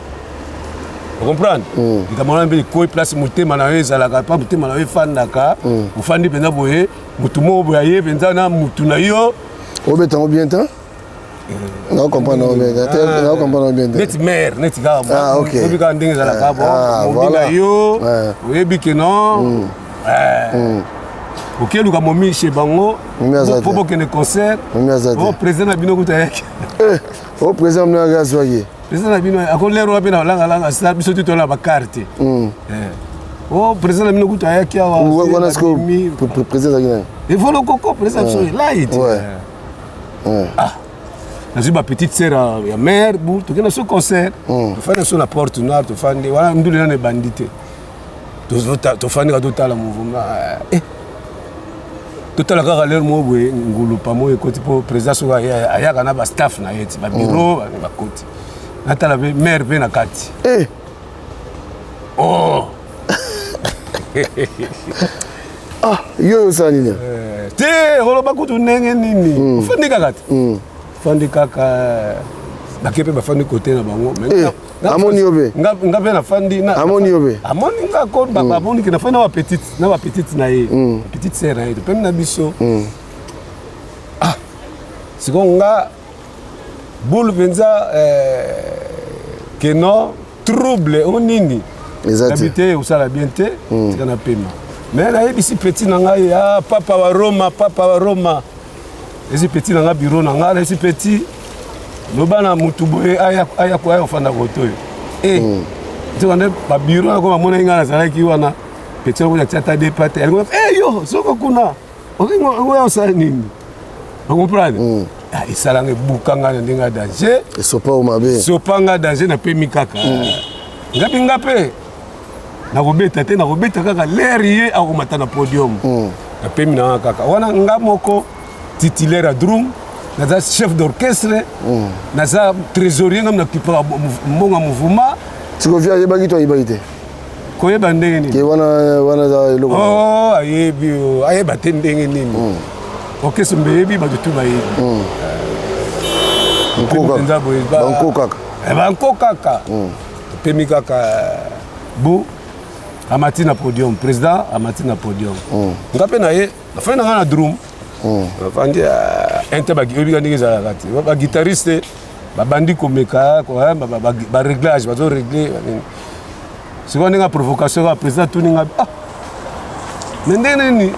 ocomprendre? Likambo wana mpe ekwei place motema na yo ezalaka, pa motema na yo efandaka. Ofandi mpenza boye, motu moko boye aye mpenza na mutu na yo. Obeta yango bien te, na comprendre yango bien te, na comprendre yango bien te. Neti mare, neti kaka oyebi kaka ndenge ezalaka. Bon, momi na yo, oyebi ke non, okeluka momi chez bango mpo bokende concert. O président na bino kuta ayaki. O président bino ayaki, azwaki. Président na bino akolero mpe na langalanga sa biso ti tola bakarte. O président na bino kuta ayaki awa. Wana sikoyo président azalaki nani? Evolo Koko, président biso elai te. Ah, nazwi bapetite sœur ya mare bu, tokende na so concert, tofandi na so na Porte Noire, tofandi wana, ndule nano ebandi te, tofandi kaka totala mouvement, totala kaka. Lere moko boye, ngulupa moko ekoti, mpo président soki ayaka na bastaff na ye ti babiro bakoti, natala mpe mare mpe na kati. Oh. Ah, yo osala nini? Te, koloba kutu ndenge nini, ofandi kaka te, ofandi kaka, bake mpe bafandi kote na bango. Amoni yo mpe? Nga mpe nafandi. Amoni yo mpe? Amoni nga ko, bamoni ke nafandi na bapetite na ye, petite sœur na ye, topemi na biso. Ah, sikoyo nga boule mpenza ke non, trouble o nini nabi te, osala bien te, tika na pema. Mais nayebisi petit na ngai, ah, papa wa Roma, papa wa Roma, ezi petit na nga, bureau na ngai, nayebisi petit, loba na mutu boye aya aya kofanda koto oyo. E nzoka nde babiro nako bamonaki ngai nazalaki wana. Petit yango atia ata depa te, alingo e yo soko kuna oya osala nini, ocomprendre? Esalanga, ebukanga na ndenge ya danger. Esopa o mabe. Esopanga danger, napemi kaka. Ngapi nga mpe nakobeta te, nakobeta kaka lere ye akomata na podium. Napemi nanga kaka wana, nga moko titulaire ya drum, naza chef d'orchestre, naza trésorier, ngam nakipaka mbongo ya mouvement. Siko vieux ayebaki to ayebaki te? Koyeba ndenge nini? Ke wana wana eza eloko. Oh, ayebi, ayeba te ndenge nini? Orchestre mbe yebi, bato tu bayebi. Banko kaka. Banko kaka, topemi kaka bu, amati na podium, président amati na podium. Nga mpe na ye, nafandi na nga na drum, nafandi inte, oyebi ka ndenge ezalaka te, baguitariste babandi komeka baréglage, bazorégle sikoyo ndenge ya provocation kaka. Président atuni nga: ah, mais ndenge nini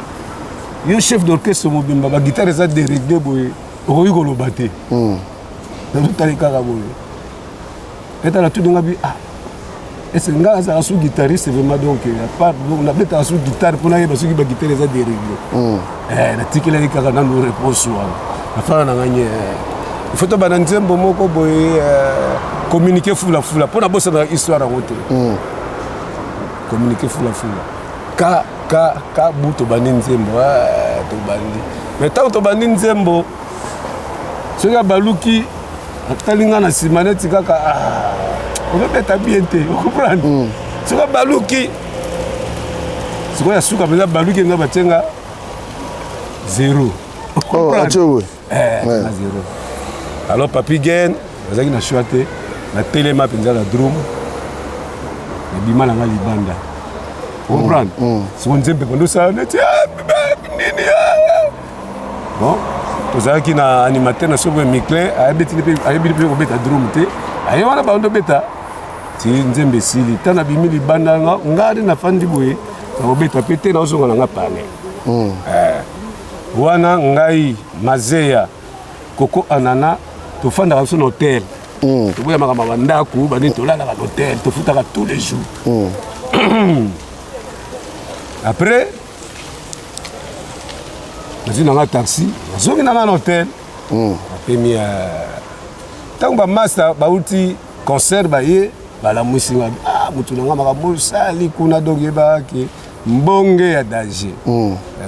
yo chef d'orchestre mobimba, baguitare eza déréglé boye, okoki koloba te? Nazotali kaka boye, etala, tuni nga bi: ah, ese nga azalaka su guitariste vraiment? Donc à part, donc nabetaka su guitare mpo nayeba soki baguitare eza déréglé? Natikelaki kaka nanu réponse wana, nafana na nga nye. Il faut tobanda nzembo moko boye, communiqué fulafula, mpo nabosanaka histoire yango te. Communiqué fulafula, ka ka ka bu, tobandi nzembo, tobandi. Mais ntango tobandi nzembo, soki abaluki atali nga na nsima neti kaka ozobeta bien te, ocomprendre? Soki abaluki sikoyo ya suka mpenza, baluki nga, batie nga zéro. Na zéro. Alors Papi Gen azalaki na choix te, natelema mpenza na drum. Nabima na nga libanda. Comprendre? Siko nzembe kondo sala neti ah, nini ah. Bon, tozalaki na animateur na soko Miclin, ayebeti mpe ayebi mpe kobeta drum te. Aye wana bando beta ti nzembe esili. Tango nabimi libanda nga nga nde nafandi boye nakobeta mpe te nazonga na nga palais. Eh, wana ngai Mazeya Koko Anana tofandaka biso na hotel. Toboya makambo ya bandako banini tolalaka na hotel tofutaka tous les jours. Après nazwi na nga taxi nazongi na nga na hotel. Napemi ntango bamasta bauti concert baye balamwisi nga ah, motu na nga makambo osali kuna donc yebaki mbonge ya danger.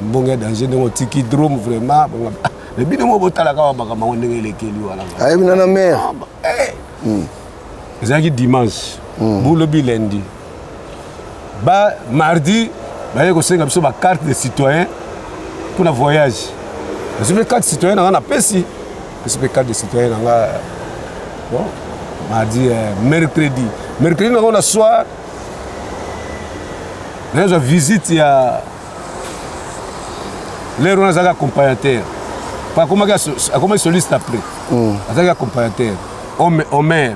Mbonge ya danger ndenge otiki drome vraiment bongo ah, mais bino moko botalaka wa makambo yango ndenge elekeli wana. Ayebi na na mare. Ezalaki dimanche, bulobi lundi ba mardi baye kosenga biso ba carte de citoyen mpona voyage. Nazwi mpe carte citoyen na nga, napesi pesi mpe carte de citoyen na nga. Bon, mardi, mercredi nango na soir nazwa visite ya lero wana azalaki accompagnateur. Po akomaki soliste après. Azalaki accompagnateur Omer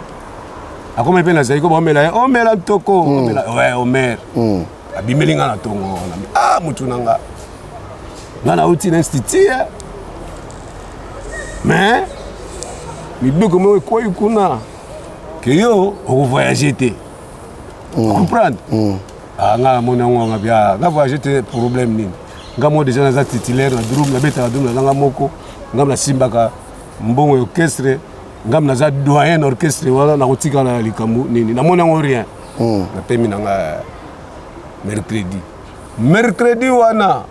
akomaki mpe nazali ko baomela ye omela ntoko. Omela, ouais, Omer abimeli nga na ntongo wana. Ah, mutu na nga, nga nauti na institut eh. Mais mibeko moko ekwei kuna ke yo okovoyage te. Comprendre? Ah, nga namoni yango nga bia nga voyage te, problème nini? Nga moko déjà naza titulaire na drum, nabetaka drum naza nga moko, nga nasimbaka mbongo ya orchestre, nga naza doyen na orchestre wana, nakotikala na likambo nini? Namoni yango rien. Napemi na nga mercredi wana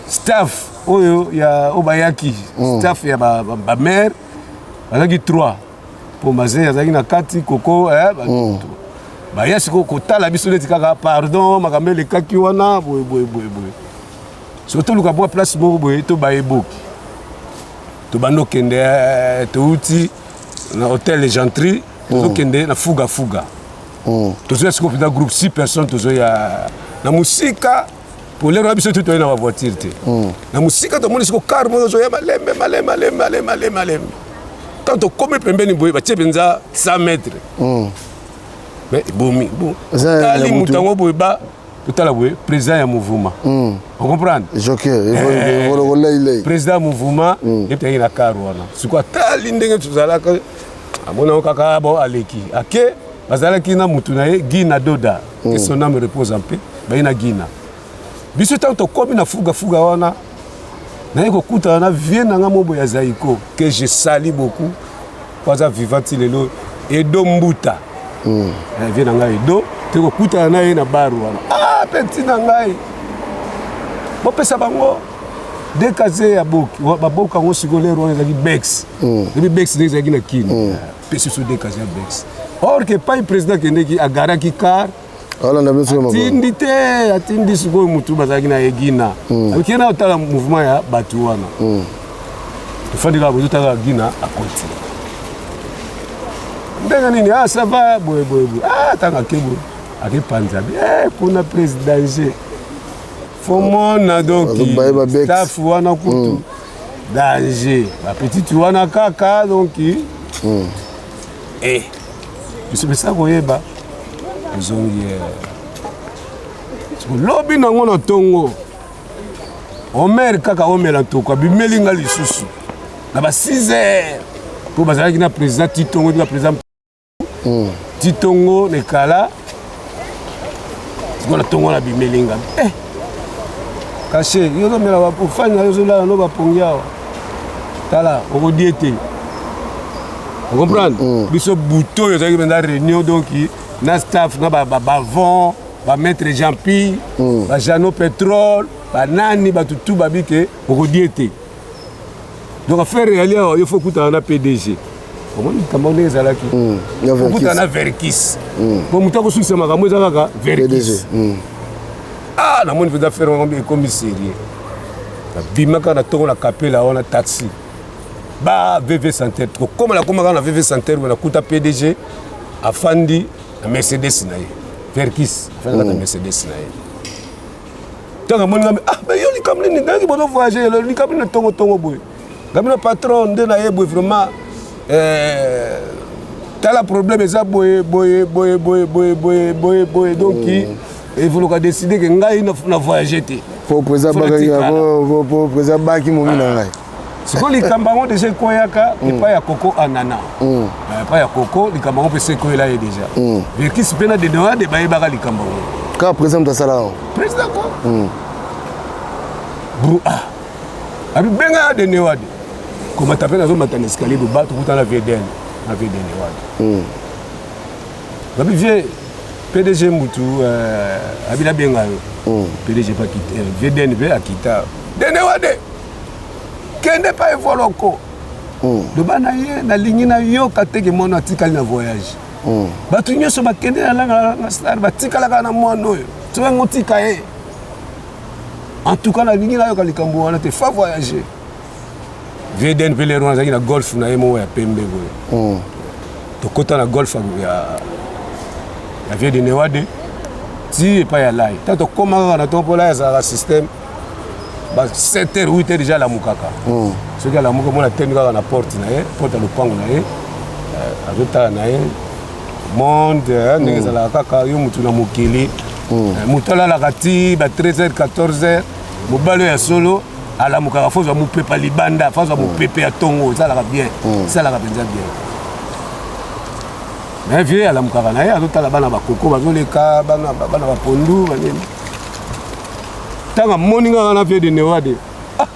staff oyo ya oyo bayaki, staff ya bamare bazalaki 3 mpo Maze azalaki na kati, Koko eh, baya sikoyo kotala biso neti kaka pardon, makambo elekaki wana boye boye boye boye. Soki toluka mwa place moko boye tobaye boki tobandi okende touti na hotel Gentry, tozokende na Fuga Fuga. Tozoya sikoyo mpenza groupe 6 personnes, tozoya na mosika polero na biso tu toye na bavoiture te. Na mosika tomoni siko car moko ozoya malembe malembe malembe malembe malembe malembe. Ntango tokomi pembeni boye, batie mpenza 100 mètre, mais ebomi bon. Tali moto yango boye, ba totala boye, président ya mouvement. Ocomprendre? Joker evoloko. Président ya mouvement ye mpe ayaki na car wana. Sikoyo atali ndenge tozalaka, amonango kaka bo aleki ake. Bazalaki na mutu na ye Gina Doda, que son âme repose en paix. Baye na Gina. Biso ntango tokomi na Fuga Fuga wana, naye kokutana na vie na nga mobo ya Zaiko que je sali beaucoup po aza vivant ti lelo, Edo Mbuta. Vie na ngai Edo, te kokutana na ye na bar wana. Ah, petit na ngai, bopesa bango deux casier ya boki baboka yango. Sikoyo lero wana ezalaki bex. Ebi bex ndenge ezalaki na Kini, pesi biso deux casier ya bex, or que epai président akendeki agaraki car. Alanda biso. Atindi te, atindi sikoyo motu bazalaki na egina okende na otala mouvement ya bato wana. Tofandi kaka boye, totala Gina akoti ndenge nini. Ah, ça va, boye boye boye. Ah, ntango ake boye, akepanza bi eh, kuna prise danger fomona. Donc staff wana kutu danger, bapetite wana kaka. Donc eh, biso bisa koyeba tozongi lobi nango na ntongo. Omer kaka omela ntoko abimeli nga lisusu na ba 6 heures mpo bazalaki na président Titongo na président Titongo na ekala. Sikoyo na ntongo wana abimeli nga eh, kashe yo ozomela ofani na yo, ozolala no bapongi awa, tala okodie te. Ocomprendre? Biso buto oyo ezalaki mpenza réunion, donc na staff na bavon, bamaître Jean-Pi, bajano pétrole, banani, bato tu babi ke okodie te. Donc affaire eyali awa, yo fo okutana na PDG. Omoni likambo ndenge ezalaki, okutana na Verkis po moto akosukisa makambo eza kaka Verkis. Ah, namoni mpenza affaire wana ekomi sérieux. Nabimaka na ntongo na kapela wana, taxi ba VV Center. Kokoma nakoma kaka na VV Center, nakuta PDG afandi. Na Mercedes na ye, Verkis afandi na kati ya Mercedes na ye. Ntango amoni ngai, ah, mais yo likambo nini? Nayaki bozo voyage lelo, likambo nini tongo tongo boye? Ngai bino patron nde na ye boye vraiment, eh, tala problème eza boye boye boye boye boye boye boye boye, donc evoluka décider ke ngai na voyage te. Po président bakaki, po président baki momi na ngai. Sikoyo likambo yango deja ekweyaka epai ya Koko Anana, epai ya Koko, likambo yango mpe se ekweyela ye deja. Verkis mpe na Dedoade bayebaka likambo yango. Kaka président moto asala yango. Président ko bru, ah, abi benga ya Denewade, komata mpe nazomata na escalier boba, tokuta na VDN, na vieux Denewade. Babi vieux PDG mutu abi nabenga yo. PDG mpe akita, VDN mpe akita. Denewade, kende pa Evoloko, loba na ye nalingi nayoka teke mwana atikali na voyage. Bato nyonso bakende na langa na star, batikalaka na mwana oyo, soki yango tika ye. En tout cas nalingi nayoka likambo wana te, fa voyager. VDN mpe lero azalaki na golf na ye moko ya pembe boye. Tokota na golf ya vieux de Newade ti epai ya Lai. Ntango tokóma kaka na ntongo, mpo Lai azalaka système ba 7 heures, 8 heures déjà alamukaka. Soki alamuki, omona temi kaka na porte na ye, porte ya lopango na ye, azotala na ye monde, ndenge ezalaka kaka yo motu na mokili. Moto alalaka ti ba 13 heures, 14 heures. Mobali oyo ya solo alamukaka, fo azwa mopepe libanda, fo azwa mopepe ya ntongo, esalaka bien, esalaka mpenza bien. Mais vieux alamukaka na ye, azotala bana bakoko bazoleka, bana bana bapondu banini. Ntango amoni nga wana, vieux de Newade: "Ah,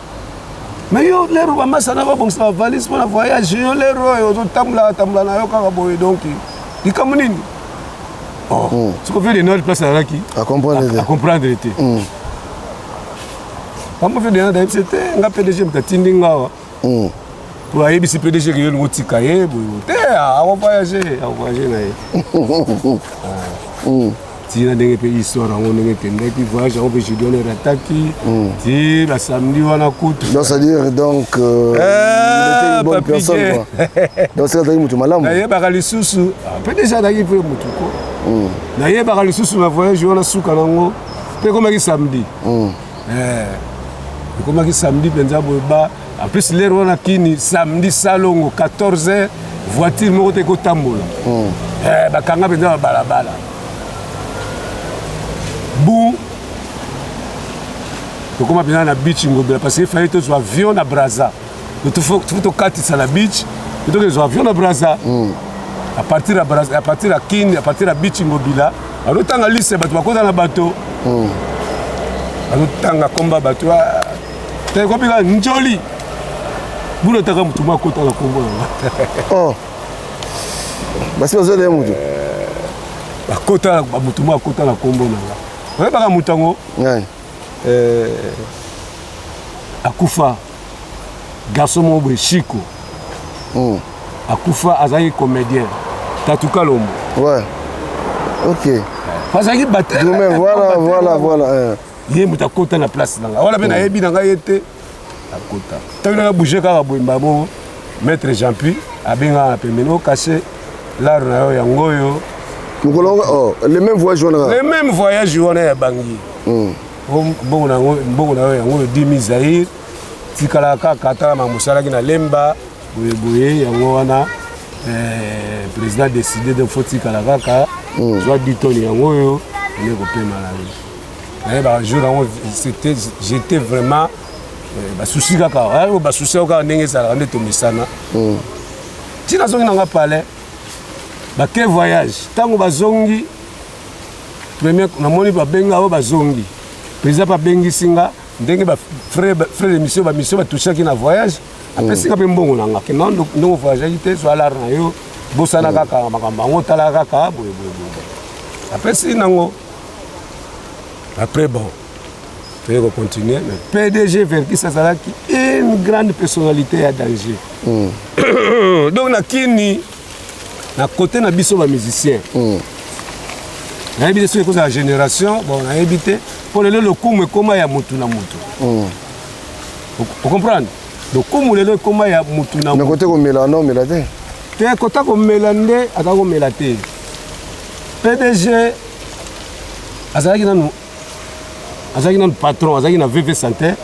mais yo lero bamasa na babongisa bavalise mpona voyage, yo lero oyo ozotambola tambola na yo kaka boye, donc likambo nini?" Oh, siko vieux de Newade place azalaki acomprendre te. Acomprendre te. Pamba vieux de Newade ayebisi te nga PDG moto atindi nga awa, po ayebisi PDG ke yo olingi otika ye boye te, akovoyage, akovoyage na ye. Tina ndenge mpe histoire yango ndenge ekendaki, voyage yango mpe Gideon erataki ti basamedi wana kutu. Donc c'est à dire donc il était une bonne personne quoi. Donc c'est azalaki moto malamu. Nayebaka lisusu mpe déjà azalaki mpe motu ko. Nayebaka lisusu na voyage wana, suka nango mpe ekomaki samedi. Ekomaki samedi mpenza boye ba, en plus lere wana kini samedi salongo 14 heures, voiture moko te ekotambola. Bakanga mpenza babalabala bu. Tokóma mpenza na beach Ngobela, parce que fallait tozwa avion na Braza. Faut tokatisa na beach, tokezwa avion na Braza. À partir ya Braza, à partir ya Kini, à partir ya beach Ngobila, azotanga liste bato bakota na bato, azotanga komba bato te, ekopika njoli buna taka motu moko akota na kombo nanga. Oh, basi bazwela ye motu. Bakota motu moko akota na kombo nanga, oyebaka motu yango? Nani? Akufa, garçon moko boye, Chiko. Akufa, azalaki comédien, Tatu Kalombo. Ouais, ok. Azalaki batteur. Voilà. Ye moto akota na place na ngai wana mpe nayebi na ngai ye te. Akota, ntango nanga bouge kaka boye, mbamo maître Jean Pi abengaka na pembeni: "Okase laro na yo yango oyo." Mokolo, oh, le même voyage wana? Le même voyage wana ya Bangi. Mbongo na yango, mbongo na yo yango oyo, 10 000 zaire, tikala kaka, tala makambo osalaki na Lemba boye boye, yango wana président décidé de fo tikala kaka, zwa 10 tonnes yango oyo, ende kopema na yo. Nayebaka jour yango, c'était, j'étais vraiment basusi kaka oyo, basusi yango kaka ndenge ezalaka nde tomesana. Ntina azongi nanga palais, bake voyage. Ntango bazongi premier, namoni babenga oyo bazongi, président mpe abengisi nga ndenge bafrais de mission, bamission batouchaki na voyage, apesi nga mpe mbongo na nga kenda ndenge voyageaki te, zwa lare na yo, bosana kaka makambo yango, otala kaka boye boye boye, apesi nango. Après, bon, toye kocontinue, mais PDG Verkis azalaki une grande personnalité ya danger. Donc na kini, na côté na biso bamusicien, nayebi te soki ekozala génération, bon, nayebi te, mpo lelo lokumu ekóma ya motu na motu. Ocomprendre, lokumu lelo ekóma ya motu na Na kote komela, na omela te? Te, kota komela nde aza komela te. PDG azalaki nanu, azalaki nanu patron, azalaki na VV Santé,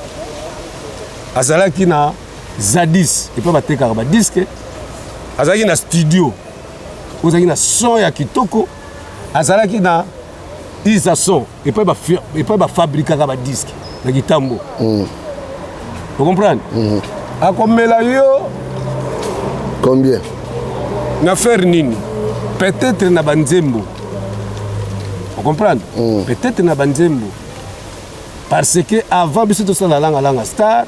azalaki na Zadis epai batekaka badisques, azalaki na studio, ozalaki na son ya kitoko, azalaki na Isa Son epai bafabrikaka badisques na kitambo. Ocomprendre? Akomela yo combien? Na faire nini? Peut-être na banzembo, ocomprendre? Peut-être na banzembo, parce que avant biso tosala Langa Langa Star,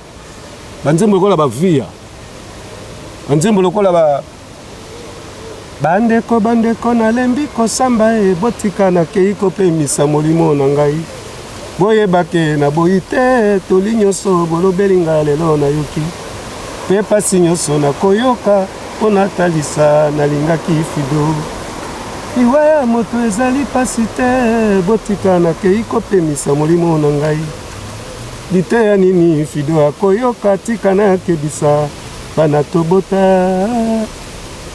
banzembo lokola bavia, banzembo lokola ba bandeko, bandeko, nalembi kosamba e, botika nakei kopemisa molimo na ngai, boyebake naboyi te toli nyonso bolobeli nga lelo, nayoki mpe pasi nyonso nakoyoka mpo natalisa nalingaki Fido. Liwa ya moto ezali pasi te, botika nakei kopemisa molimo na ngai. Liteya nini Fido akoyoka? Tika nakebisa bana tobota.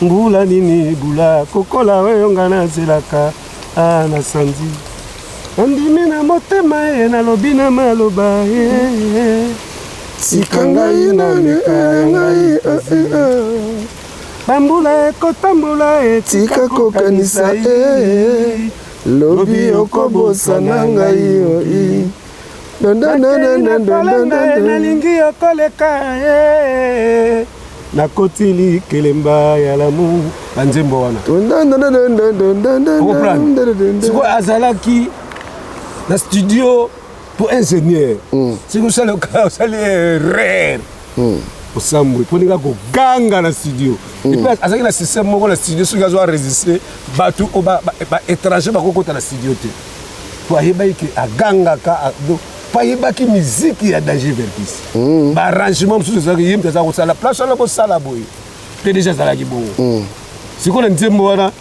Mbula nini bula kokola oyo nga nazelaka a nasanzi, nandimi na motema ye, nalobi na maloba ye. Tika ngai na meka ya ngai. Bambula ekotambola. Tika kokanisa e, lobi okobosana ngai oi. Nalingi okoleka ye, nakoti likelemba ya lamu. Banzembo wana, sikoyo azalaki na studio po ingénieur. Soki osali, osali erreur, osambwe mpo ndenge akoganga na studio. Et puis azalaki na système moko na studio, soki azwa enregistre, bato baétranger bakokota na studio te, po ayebaki ke agangaka, po ayebaki miziki ya Danger Verckys. Baarrangement mosusu ezalaki ye moto aza kosala place wana, kosala boye. Mpe déjà azalaki bongo. Sikoyo na nzembo wana,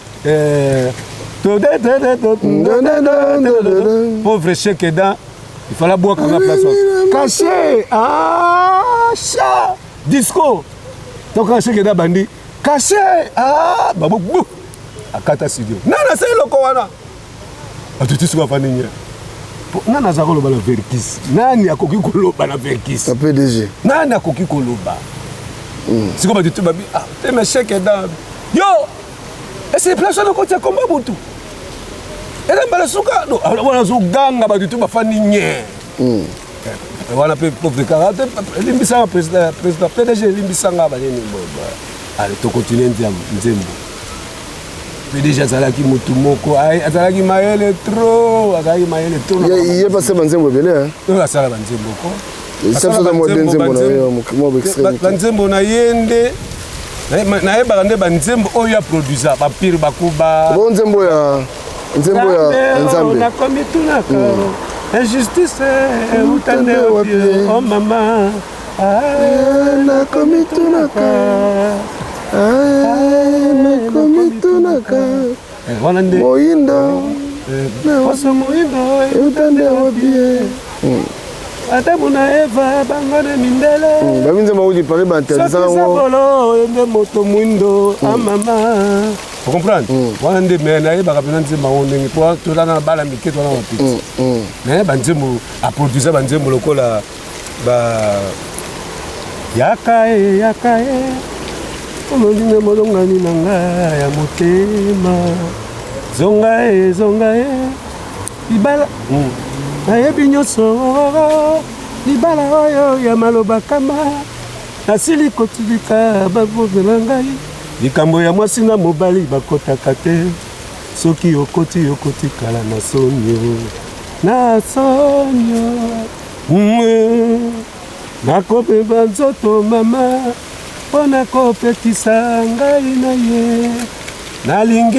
pauvre Shekedan, il fallait abwakanga place wana, caché cha disco toka Shekedan bandi caché babo bu akata studio. Nani asali eloko wana? Bato ti sikoyo afandi nye. Nani aza koloba na Verckys? Nani akoki koloba na Verckys? PDG. Nani akoki koloba? Sikoyo bato ti babi ah te, mais Shekedan, yo ese place wana okoti ya komba motu eza mbala suka wana azoganga, bato tu bafandi nye wana. Mpe pauvre kaka te, elimbisanga président, président PDG, elimbisanga banini. Ale, tocontinue nzembo. PDG azalaki motu moko azalaki mayele trop, azalaki mayele trop. Ye pase banzembo ebele. Oyo asala banzembo ko. Banzembo. Banzembo na ye nde nayebaka, nde banzembo oyo aproduisa bapire bakuba. Bo nzembo ya, nzembo ya Nzambe. Nakomi tunaka, injustice euta nde wapi? O mama. Nakomi tunaka, nakomi tunaka. Wana nde. Moyindo. Poso moyindo. Euta nde wapi? Adamu na Eva, bango na mindele. Babi nzembo auti Paris, bainterdisaka yango. Zabolo nde moto mwindo amama, ocomprendre? Wana nde me nayebaka mpena nzembo yango ndenge po tolana na bana mike, twana bapeti. Mais banzembo aproduisa, banzembo lokola ba yaka e, yaka e, olondinga molongani na nga ya motema, zonga e, zonga e, libala nayebi nyonso, libala oyo ya maloba kama nasili kotilika babobe na ngai, likambo ya mwasi na mobali bakotaka te, soki okoti okotikala na sonio, na sonio. Nakobeba nzoto mama mpo nakopekisa ngai na ye, nalingi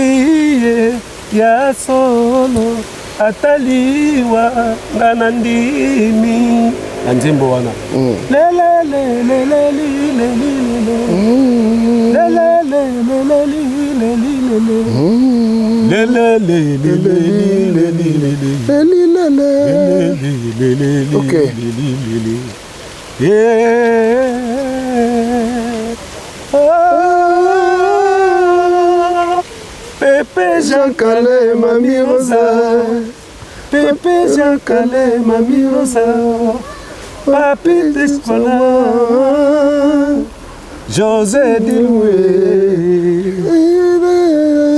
ye ya solo, ataliwa nga na ndimi na nzembo wana. Lelelelelelilelilele, lelelelelelilelilele, lelelelelelilelilele. Lelilele. Ok. Yeah. Ah, Pepe Jean Calais, Mami Rosa. Pepe Jean Calais, Mami Rosa. Papi Descola. José Diloué.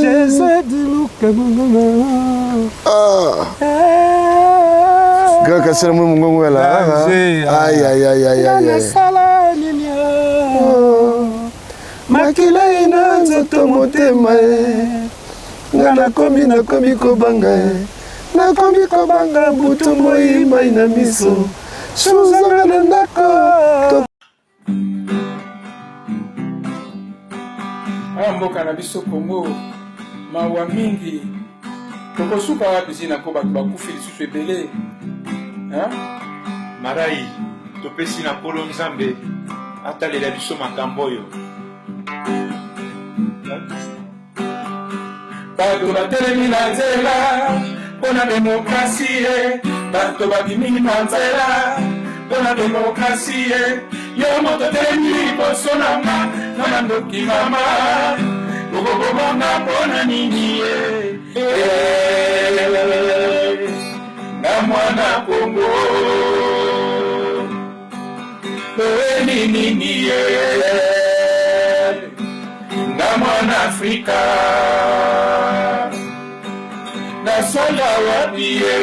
José Diloué. Ah. Grand Kasela mwe mungongo ya la. Aïe aïe aïe aïe aïe. Nasala nini? Makila ina nzoto motema e. Nga nakomi nakomi kobanga e. Nakomi kobanga butu moi mai na miso. Suzanga na ndako. Awa mboka na biso Congo mawa mingi tokosuka wapi zina ko bato bakufi lisusu ebele hein? Marai topesi na Nkolo Nzambe atalela biso makambo oyo. Bato batelemi na nzela mpo na demokrasie, bato babimi na nzela mpo na demokrasie. Yo moto telemi liboso na nga na mandoki mama, okokobonga mpo na nini ye? Nga mwana Kongo toyeli nini ye? Nga mwana Afrika nasala wapi ye?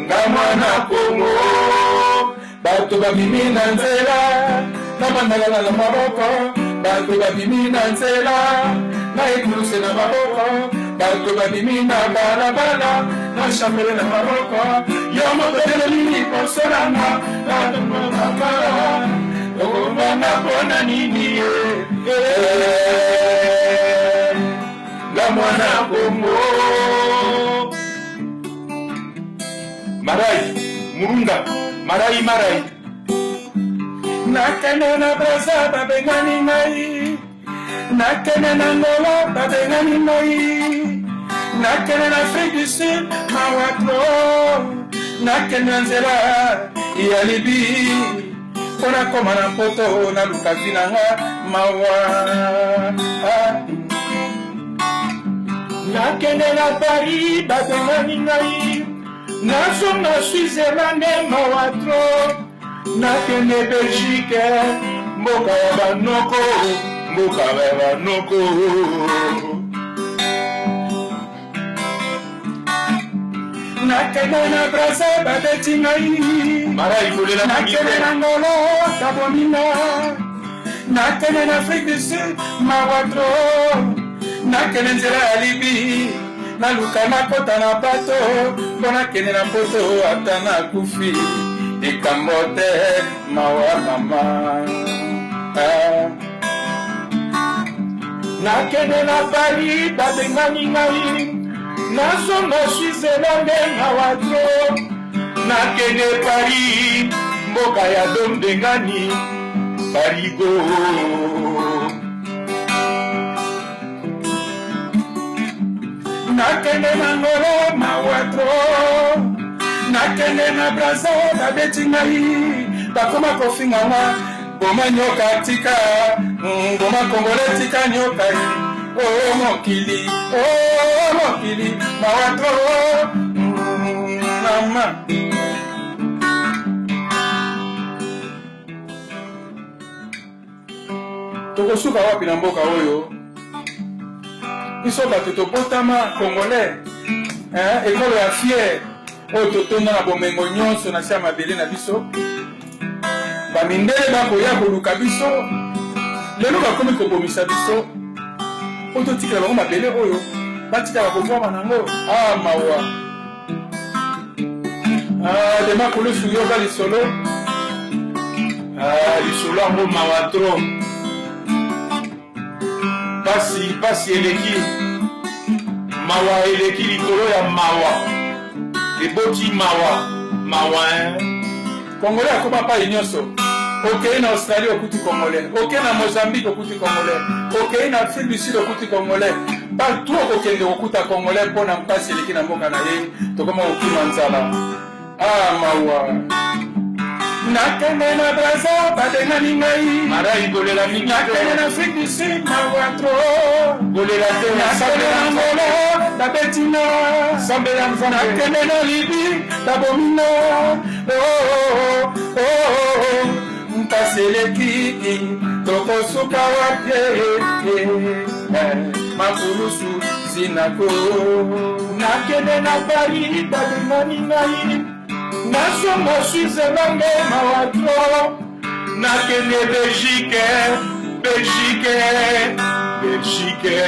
Nga mwana Kongo bato babimi na nzela na mandalala na maboko, bato babimi na nzela na ekuluse na maboko, bato babimi na balabala na shambele na maboko. Yo moto telemi liboso na nga na tombokaka okobanga mpona nini ye? Nga mwana Kongo. Marai, Murunda, Marai, Marai. Nakende na Braza babengani ngai, nakende na Angola babengani ngai, nakende na Afrique du Sud mawa trop, nakende na nzela ya Libye mpo nakoma na poto naluka vi na nga mawa. Nakende na Paris babengani ngai, nazonga Switzerland mawa trop, nakende Belgique mboka ya banoko, mboka ya banoko. Nakende na Braza babeti ngai, nakende na Ngolo babomi nga, nakende na Afrique du Sud mawa trop, nakende nzela ya Libye naluka nakota na bato mpo nakende na poto ata nakufi likambo te mawa mama. Nakende na Paris babengani ngai, nazonga Switzerland mawa trop, nakende Paris mboka ya dombengani Parigo. Nakende na Ngolo mawa trop, nakende na Braza babeti ngai, bakoma kofinga nga boma nyoka tika, boma Kongole tika nyoka o mokili, o mokili mawa trop mama. Tokosuka wapi na mboka oyo? Biso bato tobotama Congolais, ekolo ya fier oyo totonda na bomengo nyonso na se ya mabele na biso. Bamindele bakoya koluka biso lelo, bakomi kobomisa biso po totikela bango mabele oyo batikala kovwama nango. Ah mawa. Ah, Dema Kulusu yoka lisolo. Ah, lisolo yango mawa trop. Pasi, pasi eleki. Mawa eleki likolo ya mawa. Eboti mawa, mawa hein. Congolais akoma pai nyonso. Okei na Australie okuti Congolais, okei na Mozambique okuti Congolais, okei na Afrique du Sud okuti Congolais. Partout okokende kokuta Congolais mpo na mpasi eleki na mboka na ye, tokoma kokima nzala. Ah mawa. Nakende na Braza babengani ngai. Marai kolela mingi. Nakende na Afrique du Sud mawa trop. Kolela te. Nakende na Angola babeti nga. Sambela Nzambe. Nakende na Libye babomi nga. Oh, oh, oh, oh, oh. Mpasi eleki tokosuka wapi? Makulusu zinako. Nakende na Paris babengani ngai. Nazonga Suisse bango mawa trop. Nakende Belgique, Belgique, Belgique.